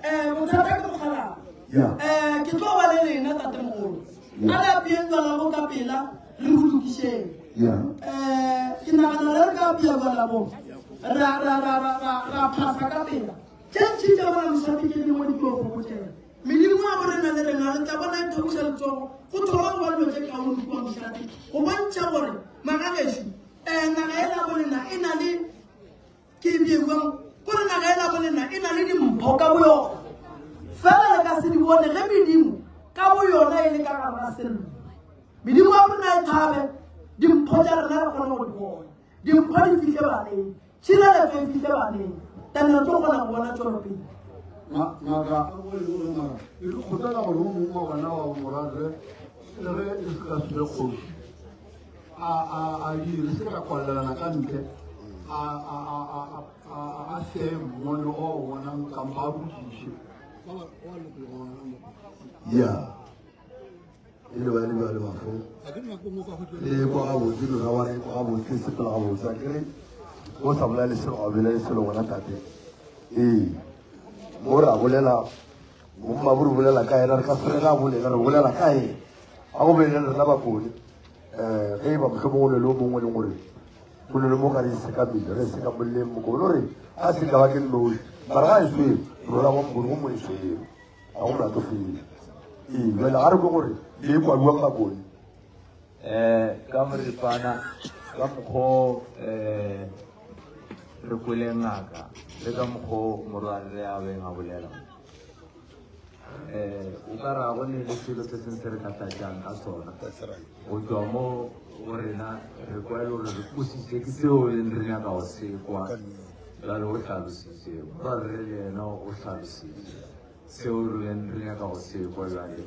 Um bothata ke mokgalabje. Yeah. Um ke tlo ba le lena tatemogolo. A re apeeng jwala bo ka pela re bo lokišeng. Yeah. Um ke nagana ge re ka apea jwala bo ra ra ra ra ra ra phasa ka pela. Tše ntši tša mola mošate tše dingwe di tlo fokotšega. Medimo ya borena le rena re tla bona e thomiša letsogo go thoma go ba dilo tše kaone kua mošate go bontšha gore magagešo um naga e la bolena e na le Ke bjang gore naga e labo lena e na le dimpho ka boyona, fela le ka se di bone ge medimo ka boyona e le ka gare ga sello. Medimo ya rena e thabe, dimpho tša rena re kgone go di bona. Dimpho di fihle baneng, tšhireletšo e fihle baneng, then re tlo kgona go bona tšwelopele. Ngaka, ngaka, ke kgopela gore o mongwe wa bana wa morwarre le ge e se ka se be kgoši a a a dire se ka kwalelana ka ntle a a a a a a fe mmono o o bonang kampo a botšiše ya e le ba le ba le bafo le kwa gabotse lona wa re kwa gabotse sepela gabotse a kere o sa bolele selo ga o bolele selo gona tate ee mo re a bolela Bomma bo re bolela ka yena, re ka se re ga bolela, re bolela ka yena. A go bolele rena bakone. Um ge e ba mohlomongwe o ne le o mongwe e leng gore o ne le mo gare se ka mmele, re se ka molleng mokone o re a se ka ba ke nnoši. Mara ga e swele, rona wa mokone go mo e swele. Ga go molato fela. Ee, jale ga re kwe gore le e kwabiwang bakone. Um ka moripana ka mokgo um re kwele ngaka le ka mokgo morwarre a beng a bolela um o ka ra go ne le selo se sengwe se re ka tlatšang ka sona go tswa mo go rena re kwa e le gore re kositse ke seo leng re nyaka go se kwa jale o hlalositse morwarre le yena o hlalositse seo re leng re nyaka go se kwa jale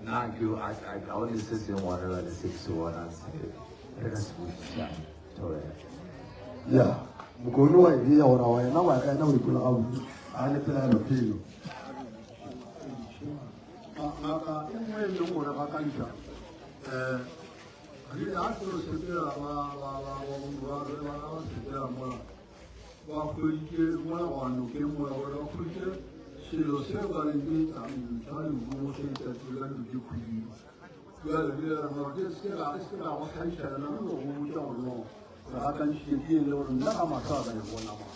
Nna ke a a ga o ne se sengwe gona bjale se ke se bonang se re ka se botšišang thobela. Ya, mokone wa e bea gore wa yena wa ka yena o ipola gabotse a le pelaelo phelo. Ngaka e nngwe e leng gore ga kantšha um re a tlo sepela ba ba ba ba ba ba ba sepela mola ba hweditše mola go nokeng mola gore ba hweditše selo se ba reng ke sa lerumo se tšatši ka dilo tše khwibidu. Bjale re ile ra no re se ke ra re se ke ra go hlagiša rena re no go botša gore no re gakantšhitše ke eng le gore nna ka mahlo a ka e bona mang.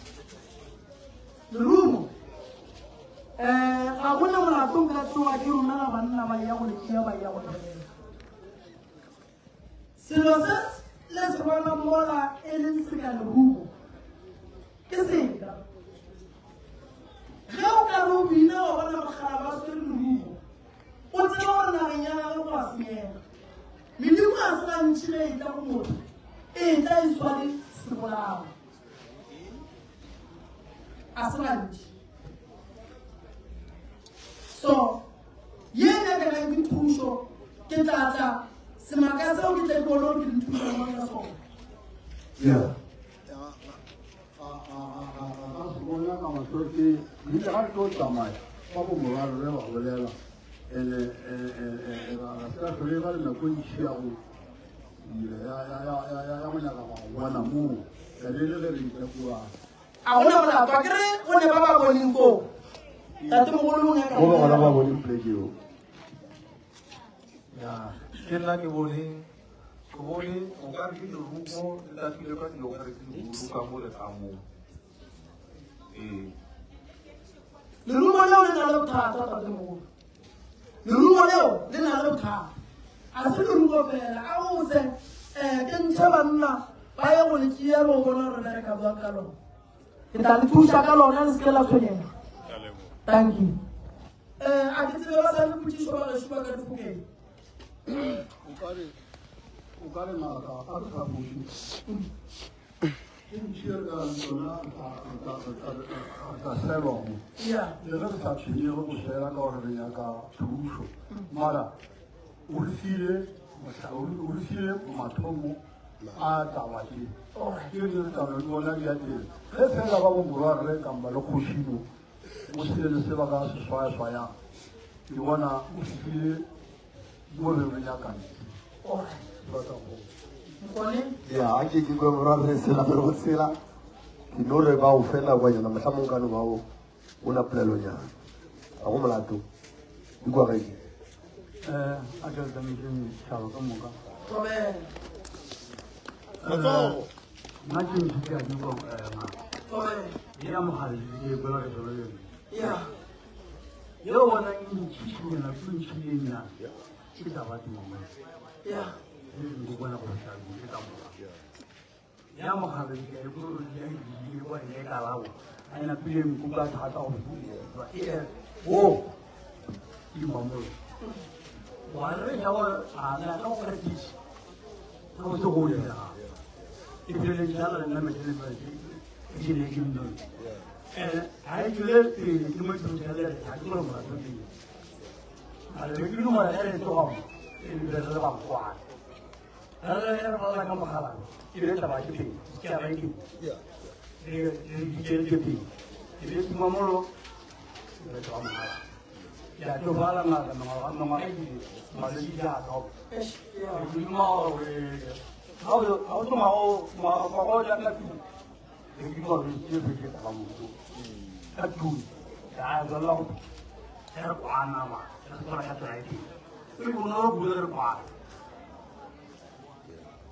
Lerumo, um ga go na molato nka tsoga ke romela banna ba ya go le tšea ba ya go le bereka. Selo se le se bonang mola e leng seka lerumo ke seka. Ge o ka re o bina wa bona mogala ba swere lerumo, o tseba gore nageng ya gagwe go a senyega. Medimo ga se gantši ge e tla go motho, e tla e sware sebolao. A se gantši. So, ye nyakegang ke thušo, ke tla tla semaka seo ke tle ke bone gore ke di thuša mang ka sona. Yeah. Ga se bona ka mahlo ke rile ga re tlo tsamaya ba bo morwarre ba bolela ene ra se ka tlhole ba le nako e ntšhi ya go ya go nyaka go bona moo ya be le ge re itla kua A gona molato a kere go ne ba ba boneng koo. Tatemogolo o nyaka Mo ba gona ba boneng poleke eo. Ya, ke nna ke boneng ke bone o ka re ke lerumo le tatlhile ka dilo ka re ke lerumo ka mo le ka mo ee Lerumo leo le na le bothata tatemogolo. Lerumo leo le na le bothata. A se lerumo fela a go se um ke ntšhe banna ba ye go le tšea le go bona gore bereka bjang ka lona. Ke tla le thuša ka lona le se ke la tshwenyega. Thank you. A ke tsebe ba sa le potšišo ba gešo ba ka difokeng. O ka re o ka re ngaka a re sa boše ke ntšhi re ka reng tsona re tla selwa mo le ge re sa tshwenyege go sela ka gore re nyaka thušo mara o re file o re file mathomo a taba tše ke re re tla no di bona di ya pele ge fela ba bo morwarre kamba le kgošino o sile le se ba ka se swayaswayang ke bona o fihlile mo re re nyakang batla go Ya, a ke ke kwe morwarre sela pele go tshela ke no re ba o fela kwa yona mohlamong ka no ba o o na polelonyana ga go molato di kwa gedi um a ke re tsamaiseng setšhaba ka moka Amen. Matsogo. nna ke ntho ke a di kwa ngaka Amen. ya mogale ke kwela ke solo le Yeah. yeo bona e ntšhišinyana ke ntšhilenyana ke taba tengwe Yeah. e bona go tlhalose ka moka ya mogare ke a ikwa gore ya e kwa e kalabo a ena pile nkuka thata go e o ke mamolo wa re ya wa a na ka go re tsi ka go se go dira e bile le jala le nna metsele ba ke le ke nno eh ha e tswele pele ke mo tswele le ha ke gore molato pele a re ke dumela e re tsoga mo e bile re le ba kwana re re re rala ka mogala e be taba ke pele ke a ke re re ditsele ke pele e be tumamolo re tsoga mogala ya tlo bala ngaka mengwaga mengwaga e bile malwetse a thoba ke duma gore ga o tlo ngwaga o ja ka tlung re ke duma gore ke ke taba motho ka tlung ya tswelela go re kwana ma re tswela ka tsela e teng e bonolo kudu re kwana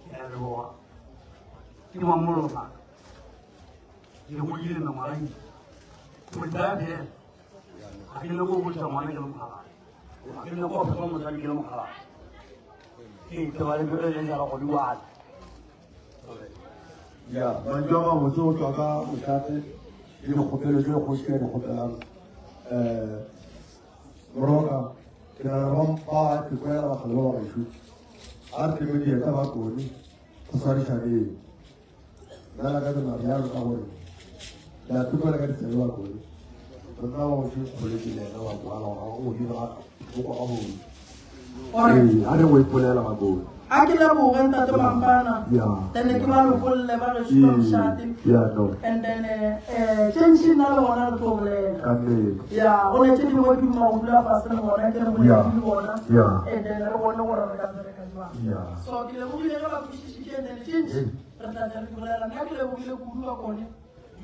ke a leboga ke mamolo ngaka ke godile mengwaga e go tsaya fela ga ke nyako go godisa ngwana ke le mogala ga ke nyako go fepa mosadi ke le mogala ee tseba le le jala go diwana ya mantšu a mabotse go tswa ka mošate le dikgopelo tse kgoši ya di kgopelang um moroka ke nagana ba ba ke kwela bagale ba ba gešo a re tleme dieta ba kone go swarišaneng nna la ka ke bjalo ka gore ke a tlokwela ka ditsebe ba kone monna wa gešo kgole ke le ena wa kwala gore o dira o kwa gabotse ee a re go ipolela bakone a ke leboge ntate mampana Yeah. then ke ba lokolle ba gešo ba mošate ya no and then um tše ntši nna le gona re tlo bolela ka nnete ya go ne tše dingwe ke duma go dula fase le bona ke re Yeah. bolele le bona Yeah. and then re bone gore re ka bereka jwang Yeah. so ke lebogile ge ba kwešišitše and then tše ntši re tla tla re di bolela nna ke lebogile kudu ba kone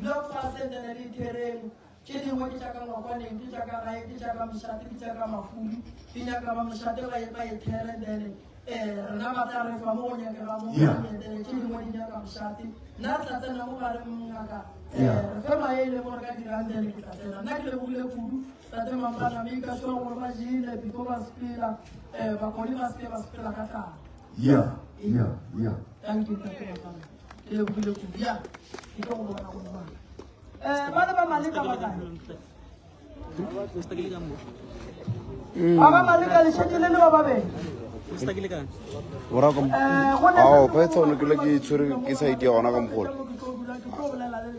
dula fase and then le ithereng. Tše dingwe ke tša ka ngwakwaneng, ke tša ka gae, ke tša ka mošate, ke tša ka mafulu. Di nyaka ba mošate ba ba e there then eh rena ba tla re fa mo go nyakega mo go then tše dingwe di nyaka mošate. Nna re tla tsena mo gare ngaka eh re fe maele e leng gore ka dirang then ke tla tsena. Nna ke lebogile kudu tate Mampana mme ka sure gore ba jele before ba sepela eh bakgoni ba seke ba sepela ka tlala. Yeah, yeah, yeah. Thank you tate Mampana. Ke lebogile kudu. Yeah, ke tlo go bona go mmala. Eh, ba le ba maleka ba kae? Ba ba maleka le šetše le le ba babedi. Eh, go na- Ao, Python ke le ke tshwere ke sa itia gona ka mogolo.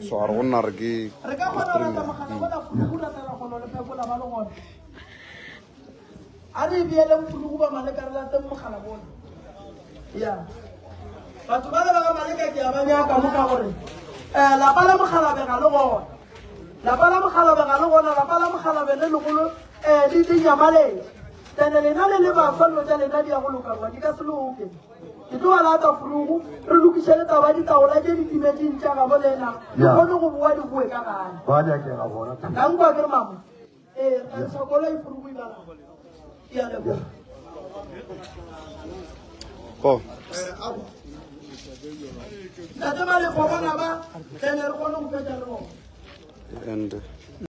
So a re go nna re ke Re ka kgona go lata mogala go la fulugu latela kgolo le phekola ba le gona. A re beeleng fulugu ba maleka re lateng mogala bona. Ya. Batho ba le ba ga maleka ke a ba nyaka mo ka gore um lapa la mogalabe ga le gona. Lapa la mogalabe ga le gona, lapa la mogalabe le legolo um le le nyamaletse. Tene lena le le baswa dilo tša lena di ya go loka goba di ka se loke. Ke tlo ba lata fulugu re lokiše le taba ditaola tše di timetšeng tša gabo lena di kgone go boa di boe ka gae. Ba nyakega bona. Ka nkwa ke re mama. Ee, re tla ntsha koloi furugu e bala. Ke a leboga. Go. Ntate Malefo bona ba, tlene re kgone go fetša le bona. And.